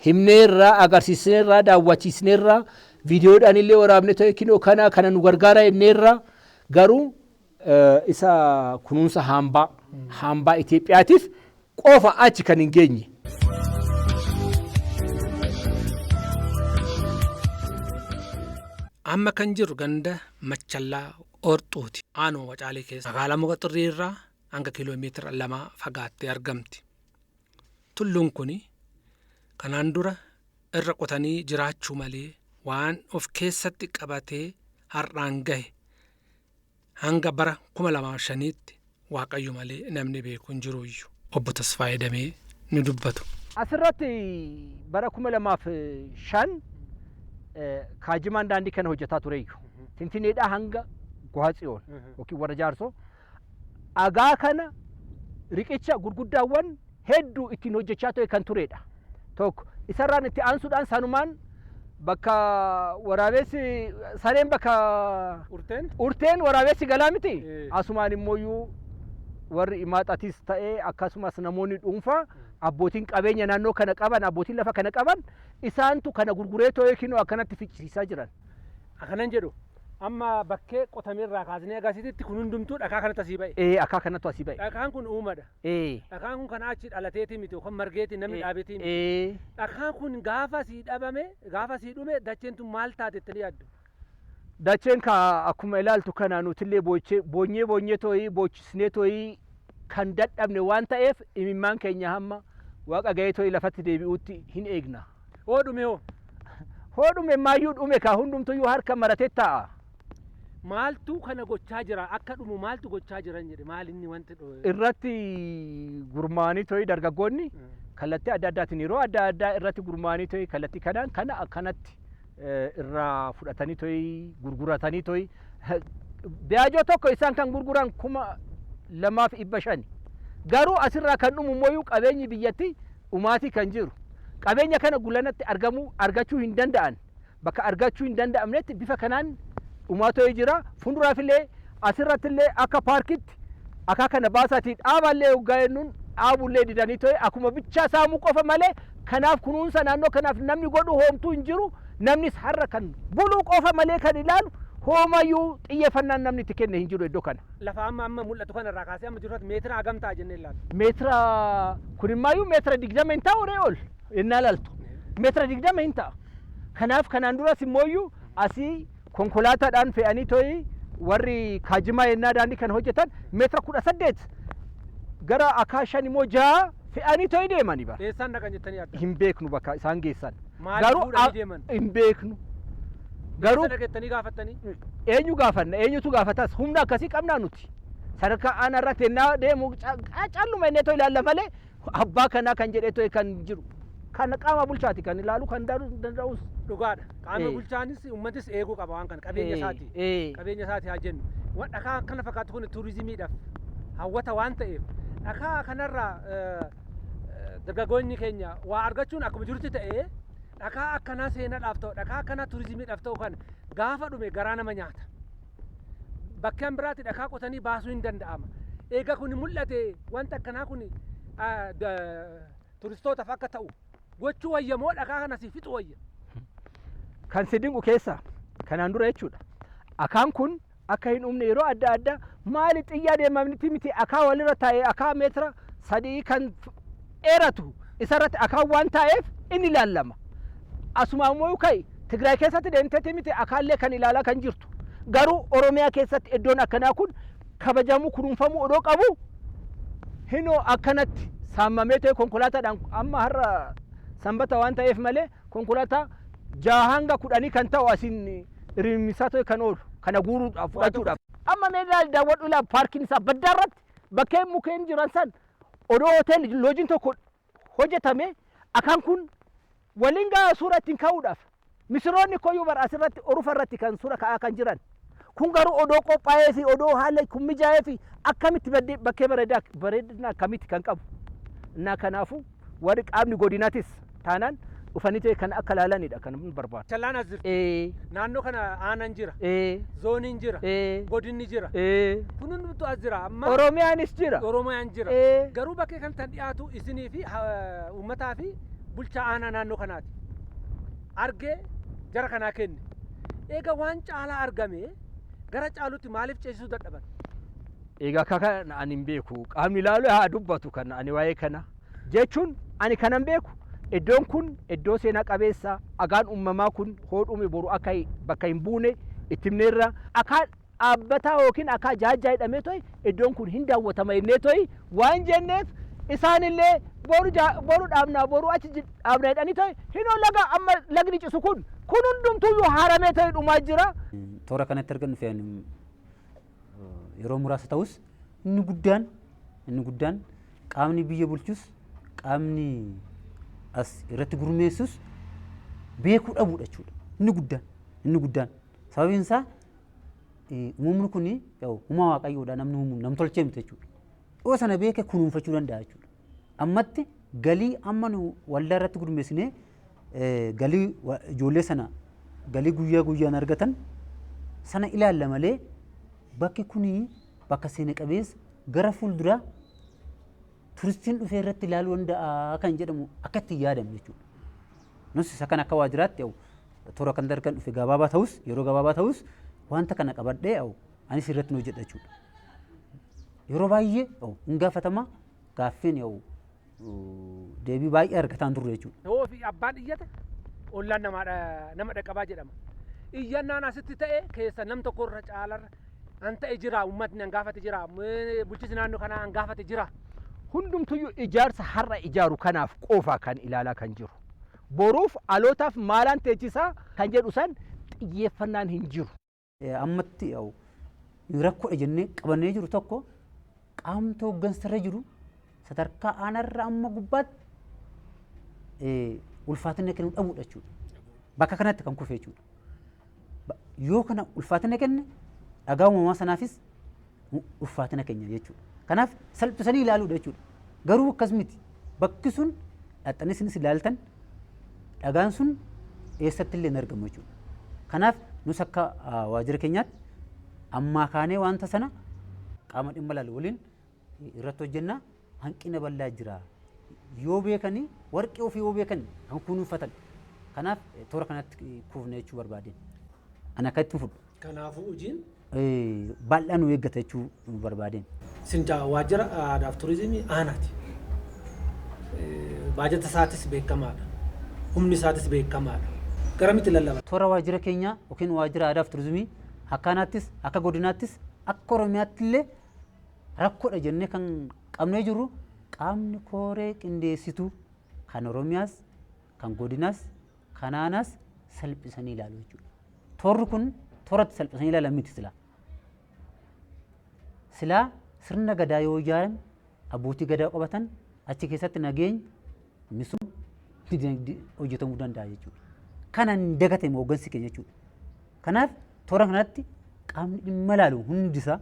Himneerra, agarsiisneerra, daawwachiisneerra, viidiyoodhaan illee waraabne ta'e kinoo kana kana nu gargaara jenneerra, garuu isa kunuunsa hambaa Itoophiyaatiif qofa achi kan hin geenye. Amma kan jiru ganda Machallaa Orxuuti. Aanuma Wacaalee keessa magaalaa Muka Xurrii irraa hanga kiiloomeetira 2 fagaattee argamti. Tulluun kuni kanaan dura irra qotanii jiraachuu malee waan of keessatti qabatee har'aan gahe hanga bara 2005tti Waaqayyo malee namni beeku hin jiru iyyuu. Obbo Tasfaayee Damee ni dubbatu. Asirratti bara 2005 kaajimaan daandii kana hojjetaa tureyyuu. Finfinneedhaa hanga Goha Tsiyoon yookiin warra Jaarsoo dhagaa kana riqicha gurguddaawwan hedduu ittiin hojjechaa ture kan turedha. Tokko isarraan itti aansuudhaan sanumaan bakka waraabessi sareen bakka urteen waraabessi galaa miti. Asumaan immoo warri imaaxatis ta'ee akkasumas namoonni dhuunfaa abbootiin qabeenya naannoo kana qaban, abbootiin lafa kana qaban isaantu kana gurguree too'ee kinoo akkanatti ficcisiisaa jiran. Akkanan jedhu amma bakkee qotameerraa kaasnee agarsiisitti kun hundumtuu dhakaa kanatti asii ba'e. Dhakaa kanattu asii ba'e. Dhakaan kun uumadha. Dhakaan kun kan achi dhalateetii miti yookaan margeetii namni dhaabeetii miti. Dhakaan kun gaafa asii dhabame, gaafa asii dhume dacheen tun maal taate jettanii yaaddu? Dacheen ka akkuma ilaaltu kana nutillee boonyee boonyee too'ii boochisnee too'ii kan dadhabne waan ta'eef imimmaan keenya hamma Waaqa ga'ee too'ii lafatti deebi'uutti hin eegna. Hoo dhume hoo? Hoo dhume maayyuu dhume ka hundumtuyyuu harka maratee taa'a. Maaltu kana gochaa jira? Akka dhumu maaltu gochaa jiran jedhe? Maal inni wanti Irratti gurmaa'anii too'ii dargaggoonni kallattii adda addaatiin yeroo adda addaa irratti gurmaa'anii too'ii kallattii kanaan kana akkanatti irraa fudhatanii too'ii gurguratanii too'ii biyaajoo tokko isaan kan gurguran 2500. Garuu asirraa kan dhumu immoo qabeenyi biyyatti dhumaatii kan jiru. Qabeenya kana gulanatti argamuu argachuu hin danda'an. Bakka argachuu hin danda'amnetti bifa kanaan dhumaa too'ee jira. Fuulduraafillee asirrattillee akka paarkitti akaa kana baasaatii dhaaballee hoggaa jennuun dhaabullee didanii too'ee akkuma bichaa saamuu qofa malee kanaaf kunuunsa naannoo kanaaf namni godhu hoomtuu hin jiru. Namnis har'a kan buluu qofa malee kan ilaalu hoomayyuu xiyyeeffannaan namni itti kenne hin jiru iddoo kana. Lafa amma mul'atu kanarraa kaasee amma jiru meetira hagam ta'a jennee ilaalla? Meetira kunimaayyuu meetira 20 hin ta'u ree ol innaa ilaaltu. Meetira 20 hin ta'a. Kanaaf kanaan duras immooyyuu asii konkolaataadhaan fe'anii too'ii warri kaajimaa yennaa daandii kana hojjetan meetira 18 gara akaa 5 immoo 6 fe'anii too'ii deemanii bara. Eessaan dhaqan jettanii yaaddan? Hin beeknu bakka isaan geessan. Maaliif fuudhanii deeman? Hin beeknu. Garuu Eessa dhaqettanii gaafattanii? Eenyu gaafanna? Eenyutu gaafatas? Humna akkasii qabnaa nuti. Sadarkaa aanaa irratti ennaa deemu calluma innee too ilaalla malee abbaa kanaa kan jedhee too kan jiru. Kana qaama bulchaati kan ilaalu kan danda'us. Dhugaadha. Qaama bulchaanis uummatis eeguu qaba waan kana qabeenya isaati. Qabeenya isaati haa jennu. Waan dhakaa akkana fakkaatu kun turizimiidhaaf hawwata waan ta'eef dhakaa kanarraa dargaggoonni keenya waa argachuun akkuma jirutti ta'ee dhakaa akkanaa seenaadhaaf ta'u dhakaa akkanaa turizimiidhaaf ta'u kan gaafa dhume garaa nama nyaata. Bakkeen biraatti dhakaa qotanii baasuu hin danda'ama. Egaa kun mul'ate wanta akkanaa kun turistootaaf akka ta'u gochuu wayya moo dhakaa kana si fixu wayya? Kan si dinqu keessa kanaan dura jechuudha. Akaan kun akka hin dhumne yeroo adda addaa maali xiyyaa deemamti miti akaa walirra taa'ee akaa meetira 3 kan dheeratu isarratti akaan waan taa'eef inni ilaallama. Asuma ammoo ka'i Tigraay keessatti deemteeti miti akaallee kan ilaalaa kan jirtu. Garuu Oromiyaa keessatti iddoon akkanaa kun kabajamuu kunuunfamuu odoo qabu hinoo akkanatti saammamee ta'e konkolaataadhaan amma har'a sanbata waan ta'eef malee konkolaataa 6 hanga 10 kan ta'u asiin rimmisaa ta'e kan oolu kana guuruudhaaf fudhachuudhaaf. Amma mee ilaali daawwadhu ilaali paarkiin isaa baddaa irratti bakkeen mukkeen jiran san odoo hoteelli loojiin tokko hojjetame akaan kun waliin gahaa suura ittiin ka'uudhaaf misiroonni koyyuu bara asirratti orufa irratti kan suura ka'aa kan jiran kun garuu odoo qophaa'ee fi odoo haala kun mijaa'ee fi akkamitti bakkee bareedaa bareedina akkamitti kan qabu. Innaa kanaafuu warri qaamni godinatis taanaan dhufanii ta'e kan akka ilaalanidha kan barbaadu. Callaan as jirti. Naannoo kana aanaan jira. Zooniin jira. Godinni jira. Kun hundumtuu as jira. Amma Oromiyaanis jira. Oromiyaan jira. Garuu bakkee kan tan dhiyaatu isinii fi uummataa fi bulchaa aanaa naannoo kanaati. Argee jara kanaa kenne. Egaa waan caalaa argame gara caalutti maaliif ceesisuu dadhaban? Egaa akka kana ani hin beeku. Qaamni ilaalu haa dubbatu kan ani waa'ee kana jechuun ani kanan beeku iddoon kun iddoo seenaa qabeessa agaan uumamaa kun hoodhume boru akka bakka hin buune itti himneerra akaa dhaabbataa yookiin akaa jaajjaa jedhamee to'i iddoon kun hin daawwatama jennee to'i waan jenneef isaanillee boru dhaabnaa boru achi dhaabna jedhanii to'i hinoo laga amma lagni cisu kun hundumtuyyuu haramee to'i dhumaa jira. Toora kanatti argannu fe'an yeroo muraasa ta'us inni guddaan qaamni biyya bulchus qaamni as irratti gurmeessus beekuu dhabuudha jechuudha. Inni guddaan sababiin isaa uumamni kun uumaa waaqayyoodha namni uumu nam tolchee miti jechuudha. Dhiyoo sana beeke kunuunfachuu danda'a jechuudha. Ammatti galii amma nu waldaa irratti gurmeessinee galii ijoollee sana galii guyyaa guyyaan argatan sana ilaalla malee bakki kuni bakka seena qabeessa gara fuulduraa turistiin dhufee irratti ilaaluu danda'a kan jedhamu akka itti yaadamu jechuudha. Nus isa kan akka waajjiraatti toora kan dargan dhufe gabaabaa ta'us yeroo gabaabaa ta'us wanta kana qabadhee anis irratti hojjedha jechuudha. Yeroo baay'ee hin gaafatama gaaffiin deebii baay'ee argataan turre jechuudha. Yoo fi abbaan iyyate ollaan nama dhaqqabaa jedhama. Iyyannaan asitti ta'e keessa nam tokko irra caalarra an ta'e jira uummatni an gaafate jira bulchiinsi naannoo kanaa an gaafate jira. Hundumtuyyuu ijaarsa har'a ijaaru kanaaf qofa kan ilaalaa kan jiru. Boruuf alootaaf maalaan teechisaa kan jedhu san xiyyeeffannaan hin jiru. Ammatti rakkoodha jennee qabannee jiru tokko qaamni hooggansarra jiru sadarkaa aanarra amma gubbaatti ulfaatina kennuu dhabuudha jechuudha. Bakka kanatti kan kufe jechuudha. Yoo kana ulfaatina kenne dhagaa uumamaa sanaafis ulfaatina keenya jechuudha. Kanaaf salphisanii ilaaluudha jechuudha. Garuu akkas miti. Bakki sun dhaxxanii isinis ilaaltan dhagaan sun eessatti illee hin argamu jechuudha. Kanaaf nus akka waajjira keenyaatti ammaa kaanee wanta sana qaama dhimma ilaalu waliin irratti hojjennaa hanqina bal'aa jira. Yoo beekanii warqee ofii yoo beekan kan kunuunfatan. Kanaaf toora kanatti kuufne jechuu barbaadeen. Ani akka itti fudhu. Kanaafuu hojiin bal'aa nu eeggata jechuu barbaadeen. Sinjaa waajjira aadaaf turizimii aanaati. Baajata isaatis beekamaadha. Humni isaatis beekamaadha. Garamitti lallaba? Toora waajjira keenyaa yookiin waajjira aadaaf turizimii akka aanaattis akka godinaattis akka Oromiyaatti illee rakkoodha jennee kan qabnee jirru qaamni kooree qindeessituu kan Oromiyaas kan godinaas kan aanaas salphisanii ilaalu jechuudha. Toorri kun tooratti salphisanii ilaalan miti silaa. Silaa sirna gadaa yoo ijaarame abbootii gadaa qabatan achi keessatti nageenya misoomni hojjetamuu danda'a jechuudha. Kana hin dagatame hooggansi keenya jechuudha. Kanaaf toora kanatti qaamni dhimma ilaalu hundisaa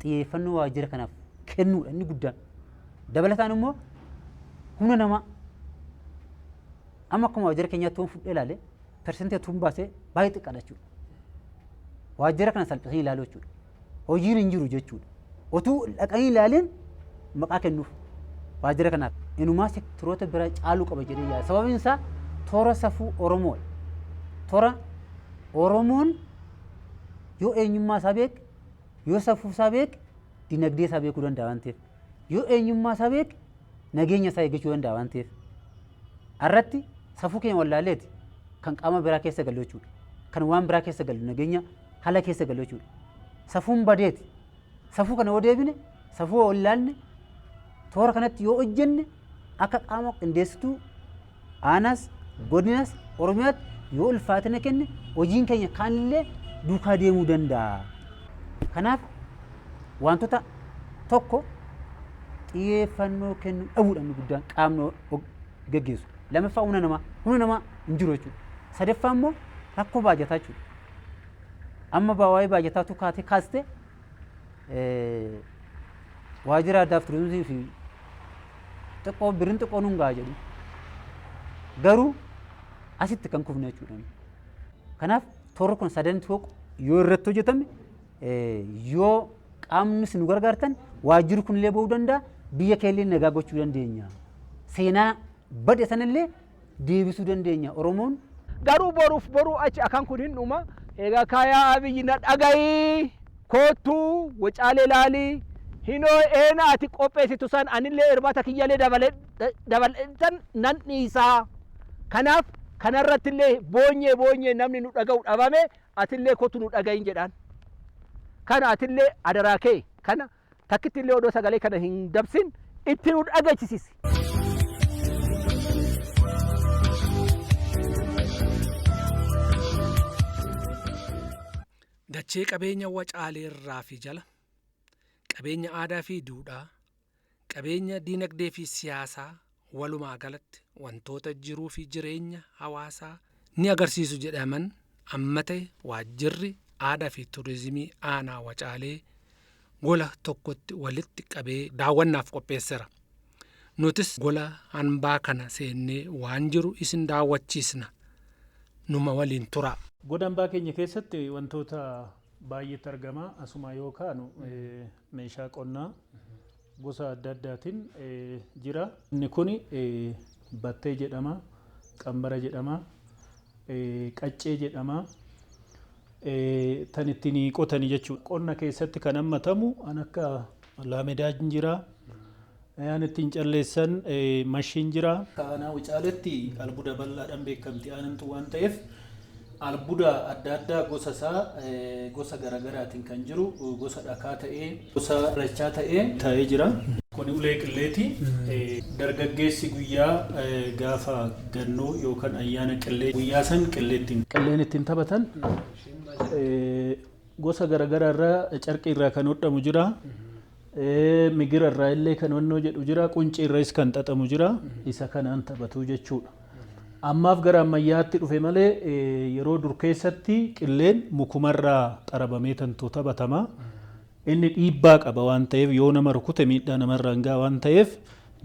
xiyyeeffannoo waajjira kanaaf kennuudha inni guddaan. Dabalataan immoo humna namaa amma akkuma waajjira keenyaatti waan fudhee ilaale persentii tuun baasee baay'ee xiqqaadha jechuudha. Waajjira kana salphisanii ilaaluu jechuudha. Hojiin hin jiru jechuudha. Otuu dhaqanii ilaalin maqaa kennuuf waajjira kanaaf. Inumaa sektoroota biraa caaluu qaba jedhee yaada. Sababiin isaa toora safuu Oromoodha. Toora Oromoon yoo eenyummaa isaa beeke, yoo safuu isaa beeke, dinagdee isaa beekuu danda'a waan ta'eef. Yoo eenyummaa isaa beeke, nageenya isaa eeggachuu danda'a waan ta'eef. Irratti safuu keenya wallaaleeti kan qaama biraa keessa galu jechuudha. Kan waan biraa keessa galu nageenya haala keessa galu jechuudha. Safuun badeeti. Safuu kana yoo deebine, safuu yoo wallaalle, toora kanatti yoo hojjenne akka qaama qindeessituu aanaas godinas Oromiyaatti yoo ulfaatina kenne hojiin keenya kaanillee duukaa deemuu danda'a. Kanaaf wantoota tokko xiyyeeffannoo kennuu dhabuudha inni guddaan qaamni geggeessu. Lammaffaa humna namaa hin jiru jechuudha. Sadaffaa immoo rakkoo baajataa jechuudha. Amma waa'ee baajataatu kaatee kaaste waajjira aadaaf turizimii fi xiqqoo birriin xiqqoo nuun ga'a jedhu. Garuu asitti kan kufne jechuudha. Kanaaf toorri kun sadan tokko yoo irratti hojjetame yoo qaamni nu gargaartan waajjirri kun illee ba'uu danda'a biyya keellee nagaa gochuu dandeenya. Seenaa bade sanallee deebisuu dandeenya Oromoon. Garuu boruuf boruu achi akan kun hin dhuma. Egaa kaayaa Abiyyi na dhagayi koottuu Wacaalee laalii hinoo eena ati qopheessitu san anillee irbaata kiyyallee dabaletan nan dhiisaa. Kanaaf kanarrattillee boonyee boonyee namni nu dhaga'u dhabame atillee kottu nu dhagayin jedhaan. Kana atillee adaraa kee kana takkittillee odoo sagalee kana hin dabsin itti nu dhagachisisi. Dachee qabeenya Wacaalee irraa fi jala, qabeenya aadaa fi duudhaa, qabeenya diinagdee fi siyaasaa walumaa galatti wantoota jiruu fi jireenya hawaasaa ni agarsiisu jedhaman amma ta'e waajjirri aadaa fi turizimii aanaa Wacaalee gola tokkotti walitti qabee daawwannaaf qopheesseera. Nutis gola hambaa kana seennee waan jiru isin daawwachiisna. Numa waliin turaa. Goda hambaa keenya keessatti wantoota baay'eetu argama. Asuma yoo kaanu meeshaa qonnaa gosa adda addaatiin jira. Inni kun battee jedhama, qambara jedhama, qaccee jedhama. Tan ittiin qotani jechuudha. Qonna keessatti kan hammatamu an akka laamedaan jira. An ittiin calleessan mashiin jira. Aanaa Wacaaletti albuuda bal'aadhaan beekamti aanantu waan ta'eef albuuda adda addaa gosa isaa gosa garaagaraatiin kan jiru gosa dhakaa ta'ee gosa rachaa ta'ee taa'ee jira. Kun ulee qilleeti. Dargaggeessi guyyaa gaafa gannoo yookaan ayyaana qillee guyyaa san qillee qilleen ittiin taphatan gosa garaagaraa irraa carqii irraa kan hodhamu jira. Migira irraa illee kan wannoo jedhu jira. Quncee irraas kan xaxamu jira. Isa kanaan taphatu jechuudha. Ammaaf gara ammayyaatti dhufe malee yeroo dur keessatti qilleen mukumarraa xarabamee tantu taphatama. Inni dhiibbaa qaba waan ta'eef yoo nama rukute miidhaa namarraan ga'a waan ta'eef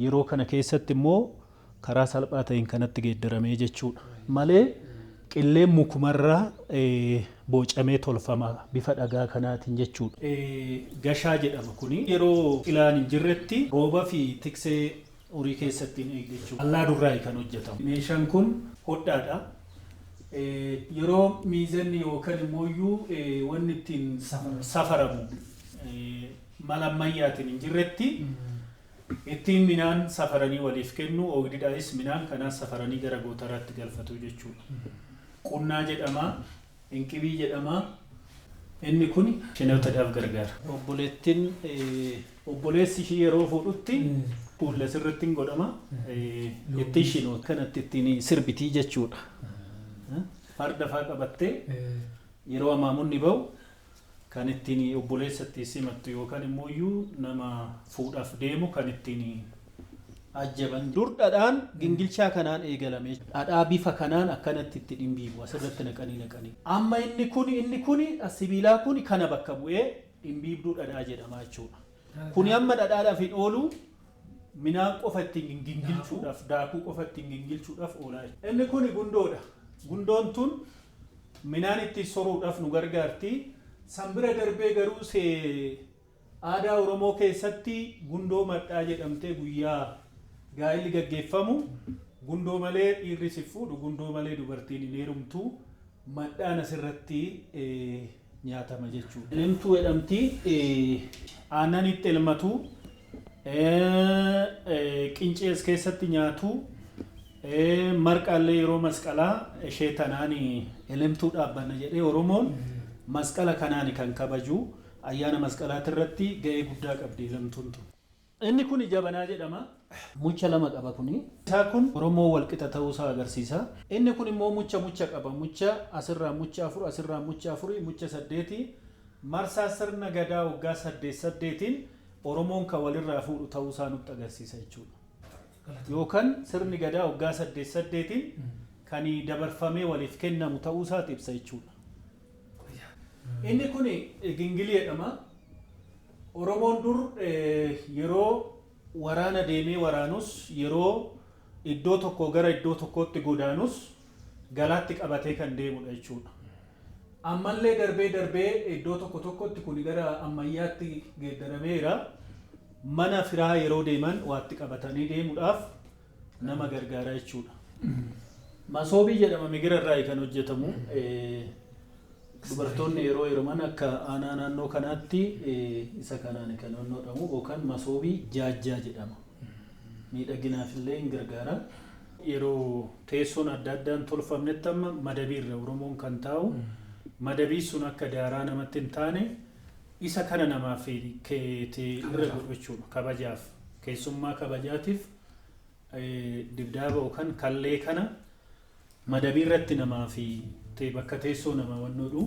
yeroo kana keessatti immoo karaa salphaa ta'een kanatti geeddaramee jechuudha. Malee qilleen mukumarraa bocamee tolfama bifa dhagaa kanaatiin jechuudha. Gashaa jedhama kuni yeroo ilaan hin jirretti rooba fi tiksee horii keessatti hin eegu jechuudha. Allaa durraayi kan hojjetamu. Meeshaan kun hodhaadha. Yeroo miizanni yookaan immoo wanni ittiin safaramu mala ammayyaatiin hin jirretti ittiin midhaan safaranii waliif kennu oogdidhaayis midhaan kanaas safaranii gara gootaraatti galfatu jechuudha. Qunnaa jedhama, inqibii jedhama. Inni kun shinootadhaaf gargaara. Obboleettiin obboleessi ishii yeroo fuudhutti fuula sirriitti hin godhama. Ittiin shinoo kanatti ittiin sirbitii jechuudha. Farda faa qabattee yeroo amaamunni bahu kan ittiin obboleessa ittiin simattu yookaan immoo nama fuudhaaf deemu kan ittiin Ajjaban. Dur dhadhaan gingilchaa kanaan eegalame. Dhadhaa bifa kanaan akkanatti itti dhimbiibu asirratti naqanii naqanii. Amma inni kuni sibiilaa kuni kana bakka bu'ee dhimbiibduu dhadhaa jedhama jechuudha. Kuni amma dhadhaadhaaf hin oolu, midhaan qofa ittiin gingilchuudhaaf, daakuu qofa ittiin gingilchuudhaaf oolaa jechuudha. Inni kuni gundoodha. Gundoon tun midhaan ittiin soruudhaaf nu gargaarti. San bira darbee garuu aadaa Oromoo keessatti gundoo madhaa jedhamtee guyyaa gaa'elli gaggeeffamu gundoo malee dhiirri si fuudhu, gundoo malee dubartiin hin heerumtu, madhaan asirratti nyaatama jechuudha. Elemtuu jedhamti, aannan itti elmatu, qincee as keessatti nyaatu, marqaallee yeroo masqalaa ishee tanaan elemtuu dhaabbanna jedhee Oromoon masqala kanaan kan kabaju, ayyaana masqalaati irratti ga'ee guddaa qabdi elemtuun tun. Inni kun jabanaa jedhama. Mucha lama qaba kuni. Isaa kun Oromoo walqixa ta'uusaa agarsiisa. Inni kun immoo mucha mucha qaba. Mucha asirraa mucha afur, asirraa mucha afurii, mucha saddeeti. Marsaa sirna gadaa waggaa saddeet saddeetiin Oromoon kan walirraa fuudhu ta'uusaa nutti agarsiisa jechuudha. Yookaan sirni gadaa waggaa saddeet saddeetiin kan dabarfamee waliif kennamu ta'uusaati ibsa jechuudha. Inni kun gingilii jedhama. Oromoon dur yeroo waraana deemee waraanus, yeroo iddoo tokkoo gara iddoo tokkootti godaanus galaatti qabatee kan deemudha jechuudha. Ammallee darbee darbee iddoo tokko tokkotti kun gara ammayyaatti geeddarameera. Mana firaa yeroo deeman waatti qabatanii deemuudhaaf nama gargaara jechuudha. Masoobii jedhama, migira irraa kan hojjetamu. Dubartoonni yeroo heeruman akka aanaa naannoo kanaatti isa kanaan kan hodhamu yookaan masoobii jaajjaa jedhama. Miidhaginaaf illee hin gargaara. Yeroo teessoon adda addaan tolfamnetti amma madabiirra Oromoon kan taa'u, madabii sun akka daaraa namatti hin taane isa kana namaaf keetee irra godhu jechuudha. Kabajaaf, keessummaa kabajaatiif dibdaaba yookaan kallee kana madabii irratti namaaf bakka teessoo nama wannoodhu.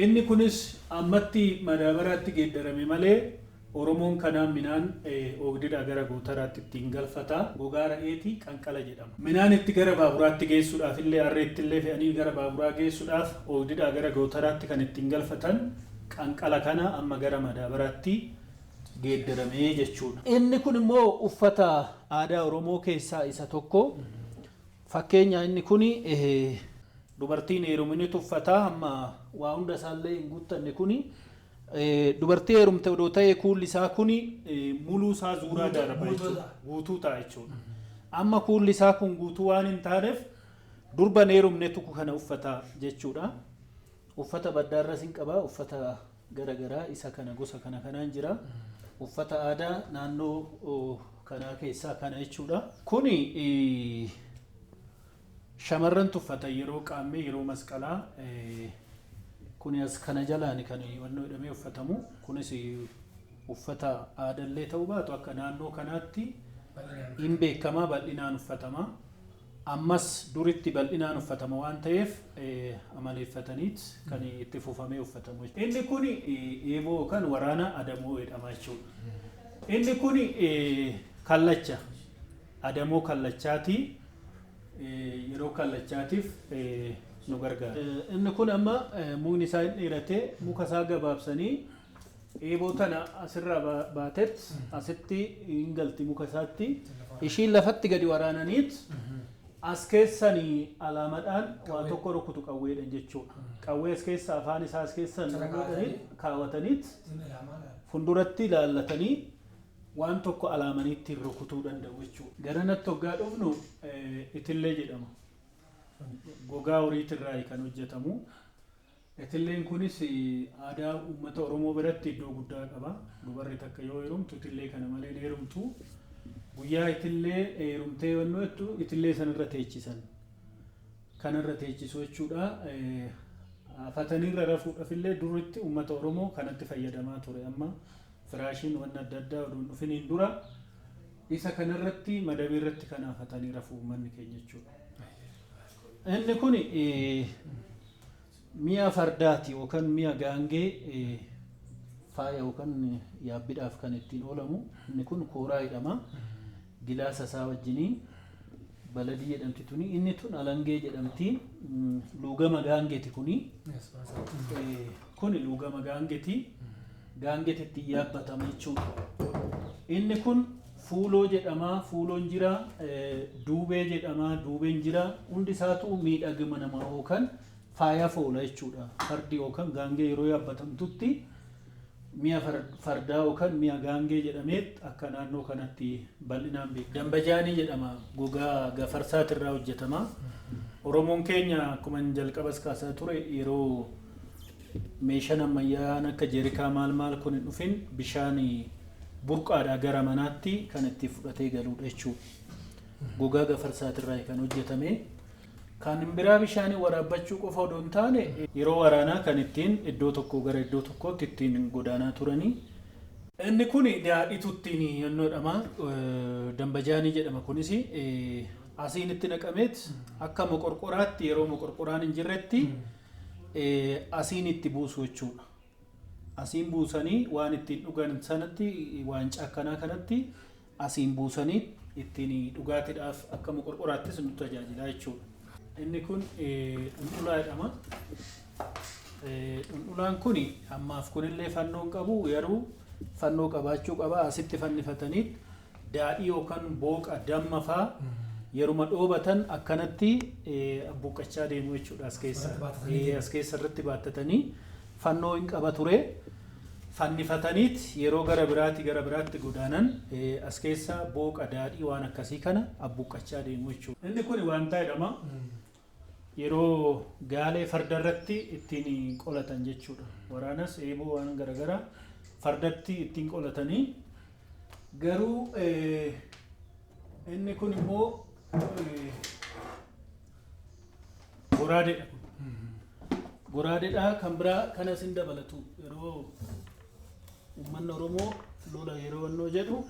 Inni kunis ammatti madaabaraatti geeddarame malee Oromoon kanaan midhaan oogdidhaa gara gootaraatti ittiin galfata. Gogaa re'eetii qanqala jedhama. Midhaan itti gara baaburaatti geessuudhaaf illee, harreetti illee fe'anii gara baaburaa geessuudhaaf oogdidhaa gara gootaraatti kan ittiin galfatan qanqala kana amma gara madaabaraatti geeddaramee jechuudha. Inni kun immoo uffata aadaa Oromoo keessaa isa tokko. Fakkeenya inni kun dubartiin heeruminitu uffata, amma waa hunda isaallee hin guuttanne. Kuni dubartii heerumte odoo ta'e kuulli isaa kuni muluu isaa zuuraa darba jechuudha. Guutuu ta'a jechuudha. Amma kuulli isaa kun guutuu waan hin taaneef durban heerumnetu kana uffata jechuudha. Uffata baddaarras hin qaba, uffata garaagaraa isa kana gosa kana kanaan jira. Uffata aadaa naannoo kanaa keessaa kana jechuudha. Kuni shamarrantu uffata yeroo qaammee, yeroo masqalaa. Kuni as kana jalaan kan wannoo hidhamee uffatamu. Kunis uffata aadallee ta'uu baatu akka naannoo kanaatti hin beekamaa, bal'inaan uffatama. Ammas duritti bal'inaan uffatama waan ta'eef amaleeffataniit kan itti fufamee uffatamu. Inni kun eeboo yookaan waraana adamoo jedhama jechuudha. Inni kun kallacha, adamoo kallachaati. Yeroo kallachaatiif nu gargaara. Inni kun amma mukni isaa hin dheeratee, muka isaa gabaabsanii eeboo tana asirraa baatet asitti hin galti muka isaatti. Ishiin lafatti gadi waraananiit as keessanii alaamadhaan waa tokko rukutu, qawweedhan jechuudha. Qawwee as keessa, afaan isaa as keessan godhanii kaawwataniit fuulduratti ilaallatanii waan tokko alaamanii ittiin rukutuu danda'u jechuudha. Garanatti hoggaa dhufnu itillee jedhama. Gogaa horiitirraa kan hojjetamu. Itilleen kunis aadaa uummata Oromoo biratti iddoo guddaa qaba. Dubarri takka yoo heerumtu itillee kana malee hin heerumtu. Guyyaa itillee heerumtee yommuu jettu itillee sanarra teechisan. Kanarra teechisu jechuudha. Afataniirra rafuudhaaf illee duritti uummata Oromoo kanatti fayyadamaa ture. Amma firaashiin wanni adda addaa oduun dhufiniin dura isa kanarratti madabii irratti kan afatanii rafu uummanni keenya jechuudha. Inni kun mi'a fardaati yookaan mi'a gaangee, faaya yookaan yaabbiidhaaf kan ittiin oolamu. Inni kun kooraa jedhama. Gilaasa isaa wajjinii baladii jedhamti tuni. Inni tun alangee jedhamti. Luugama gaangeeti kuni. Kuni luugama gaangeeti. Gaangeeti ittiin yaabbatama jechuudha. Inni kun fuuloo jedhama. Fuuloon jira. Duubee jedhama. Duubeen jira. Hundi isaatu miidhagina namaa yookaan faayaaf oola jechuudha. Fardi yookaan gaangee yeroo yaabbatamtutti mi'a fardaa yookaan mi'a gaangee jedhameet akka naannoo kanatti bal'inaan beekama. Dambajaanii jedhama. Gogaa gafarsaatirraa hojjetama. Oromoon keenya akkuma jalqabas kaasaa ture, yeroo meeshaan ammayyaan akka jeerikaa maal maal kun hin dhufin, bishaan burqaadhaa gara manaatti kan itti fudhatee galudha jechuudha. Gogaa gafarsaatirraa kan hojjetame. Kan biraa bishaan waraabbachuu qofa odoo hin taane, yeroo waraanaa kan ittiin iddoo tokkoo gara iddoo tokkootti ittiin godaanaa turanii. Inni kun daadhiitu ittiin yennoodhama. Dambajaanii jedhama kunis. Asiin itti naqameet akka moqorqoraatti, yeroo moqorqoraan hin jirretti, asiin itti buusu jechuudha. Asiin buusanii waan ittiin dhugan sanatti, waancaa akkanaa kanatti asiin buusanii ittiin dhugaatiidhaaf akka moqorqoraattis nu tajaajila jechuudha. Inni kun dhundhulaa jedhama. Dhundhulaan kun ammaaf kunillee fannoo hin qabu, garuu fannoo qabaachuu qaba. Asitti fannifatanii daadhii yookaan booqa damma faa yeruma dhoobatan akkanatti abbuuqqachaa deemu jechuudha as keessa. As keessa irratti baattatanii fannoo hin qaba ture. Fannifataniit yeroo gara biraatti gara biraatti godaanan as keessa booqa, daadhii, waan akkasii kana abbuuqqachaa deemu jechuudha. Inni kun waantaa jedhama. Yeroo gaalee farda irratti ittiin qolatan jechuudha. Waraanas, eeboo, waan garaagaraa fardatti ittiin qolatanii. Garuu inni kun immoo goraadeedha kun. Goraadeedha. Kan biraa kanas hin dabalatu. Yeroo uummanni Oromoo lola yeroo wannoo jedhu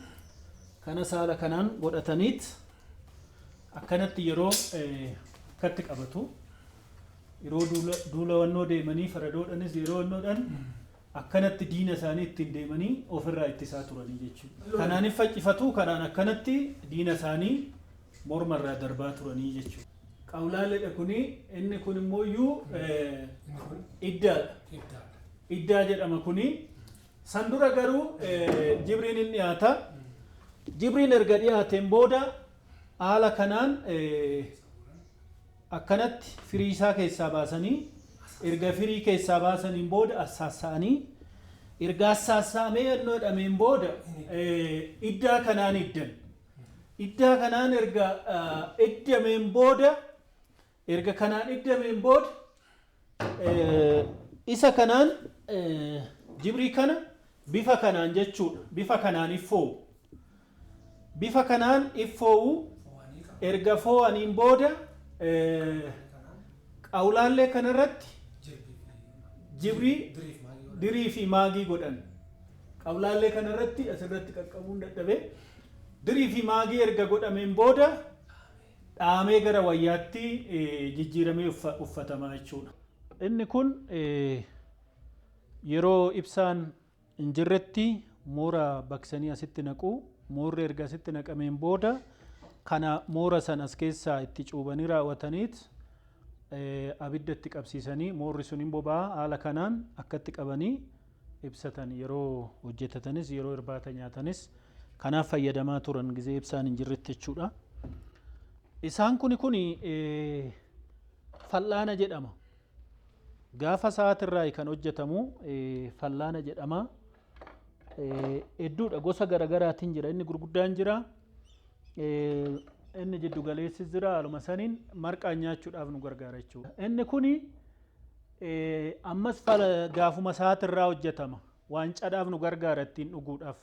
kana saala kanaan godhataniit akkanatti yeroo akkatti qabatu. Yeroo duula wannoo deemanii faradoodhanis yeroo wannoodhaan akkanatti diina isaanii ittiin deemanii ofirraa ittisaa turanii jechuudha. Kanaanis faccifatu, kanaan akkanatti diina isaanii mormarraa darbaa turanii jechuudha. Qawlaaleedha kuni. Inni kun immoo iyyuu iddaadha. Iddaa jedhama kuni. San dura garuu jibriin hin dhiyaata. Jibriin erga dhiyaateen booda haala kanaan akkanatti firii isaa keessaa baasanii, erga firii keessaa baasaniin booda assaassa'anii, erga assaassamee yennoo jedhameen booda iddaa kanaan iddan. Iddaa kanaan erga iddameen booda, erga kanaan iddameen booda, isa kanaan jibrii kana bifa kanaan jechuudha. Bifa kanaan iffoowu. Bifa kanaan iffoowu. Erga foo'aniin booda qawlaallee kanarratti jibrii dirii fi maagii godhan. Qawlaallee kanarratti asirratti qaqqabuun dadhabee, dirii fi maagii erga godhameen booda dhaamee gara wayyaatti jijjiiramee uffatama jechuudha. Inni kun yeroo ibsaan hin jirretti moora baqsanii asitti naqu. Moorri erga asitti naqameen booda kana moora san as keessaa itti cuubanii raawwataniit abidda itti qabsiisanii, moorri sun hin boba'a. Haala kanaan akkatti qabanii ibsatan. Yeroo hojjetatanis, yeroo irbaata nyaatanis kanaaf fayyadamaa turan, gizee ibsaan hin jirretti jechuudha. Isaan kuni fal'aana jedhama. Gaafa sa'aatirraa kan hojjetamu fal'aana jedhama. Hedduudha, gosa garaagaraatiin jira. Inni gurguddaan jira. Inni jiddu galeessis jira. Haaluma saniin marqaan nyaachuudhaaf nu gargaara jechuudha. Inni kuni ammas gaafuma sa'aatirraa hojjetama. Waancaadhaaf nu gargaara ittiin dhuguudhaaf.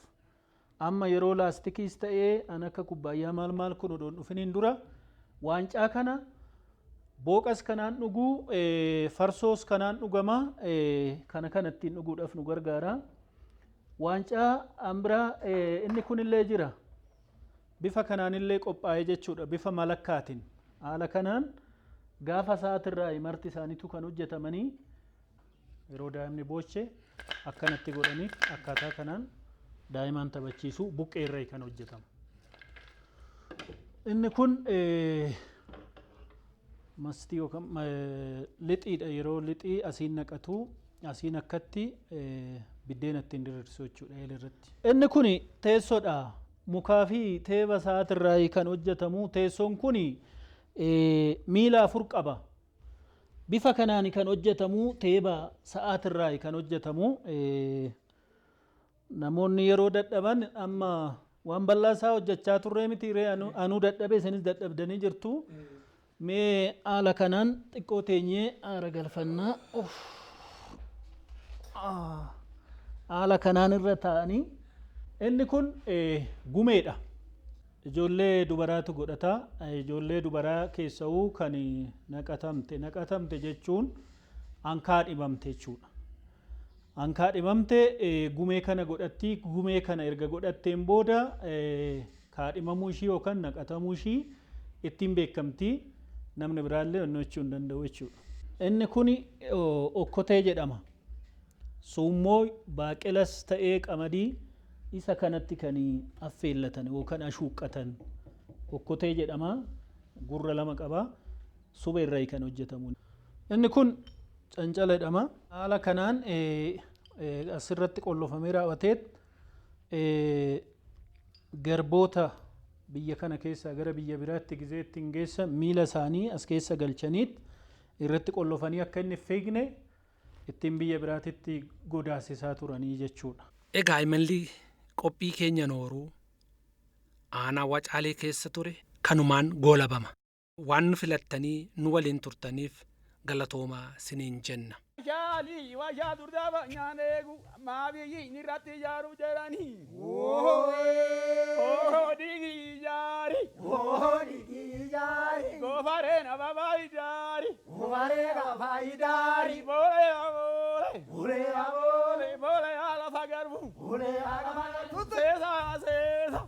Amma yeroo laastikiis ta'ee an akka kubbaayyaa maal maal kun odoon dhufiniin dura waancaa kana booqas kanaan dhuguu, farsoos kanaan dhugama, kana ittiin dhuguudhaaf nu gargaara. Waancaa an biraa inni kunillee jira. Bifa kanaanillee qophaa'ee jechuudha, bifa malakkaatiin. Haala kanaan gaafa sa'aatirraa marti isaaniitu kan hojjetamanii, yeroo daa'imni booche akkanatti godhaniif akkaataa kanaan daa'imaan taphachiisu, buqqee irraa kan hojjetamu. Inni kun mastii yookaan lixiidha. Yeroo lixii asiin naqatu, asiin akkatti biddeena ittiin diriirsu jechuudha eelee irratti. Inni kun teessoodha. Mukaa fi teeba sa'aatirraa kan hojjetamu teessoon kun miila afur qaba. Bifa kanaan kan hojjetamu, teeba sa'aatirraa kan hojjetamu. Namoonni yeroo dadhaban, amma waan bal'aa isaa hojjechaa turree miti ree, anuu dadhabe, isinis dadhabdanii jirtu. Mee haala kanaan xiqqoo teenyee aara galfannaa. Uff. Haala kanaan irra taa'anii. Inni kun gumeedha. Ijoollee dubaraatu godhata. Ijoollee dubaraa keessa'uu kan naqatamte. Naqatamte jechuun hankaa dhibamte jechuudha. Hankaa dhibamte gumee kana godhatti. Gumee kana erga godhatteen booda kaadhimamuu ishii yookaan naqatamuu ishii ittiin beekamti. Namni biraallee onnoo jechuu hin danda'u jechuudha. Inni kun okkotee jedhama. Suummoo baaqelas ta'ee qamadii isa kanatti kan affeellatan yookaan ashuuqqatan okkotee jedhama. Gurra lama qaba. Suba irraa kan hojjetamu. Inni kun cancala jedhama. Haala kanaan asirratti qollofamee raawwateet garboota biyya kana keessaa gara biyya biraatti gizee ittiin geessan miila isaanii as keessa galchaniit irratti qollofanii akka inni fiigne ittiin biyya biraatitti godaasisaa turanii jechuudha. Egaa imalli qophii keenya nooruu aanaa Wacaalee keessa ture kanumaan goolabama. Waan nu filattanii nu waliin turtaniif galatoomaa siniin jenna. Shaali washaa durdaaba nyaaneegu maabiyyi irratti ijaaruuf jedhanii. Dhiigi ijaari. Dhiigi ijaari. Goofareen ababaa ijaari. Goofareen ababaa ijaari. Boolee aboolee. Boolee aboolee. Boolee lafa garbu. Boolee lafa garbu. Seesa seesa.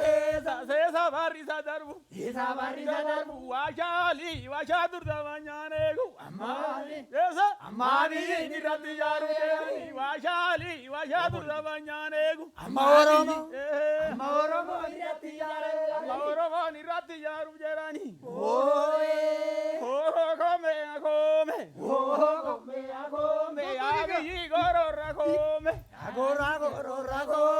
Seesa seesa barrisa darbu. Seesa barrisa darbu. Washaali washaa durdaaba nyaaneegu. Ammaali. Seesa. Ammaabiyyi irratti ijaaruuf jedhanii. Washaali washaa durdaaba nyaaneegu. Amma Oromoo. Amma Oromoo irratti ijaaruuf. Amma Oromoon irratti ijaaruuf jedhanii. Ooyee. Koome koome. Koome koome. Abiyyi gororra koome. Gorra gororra koome.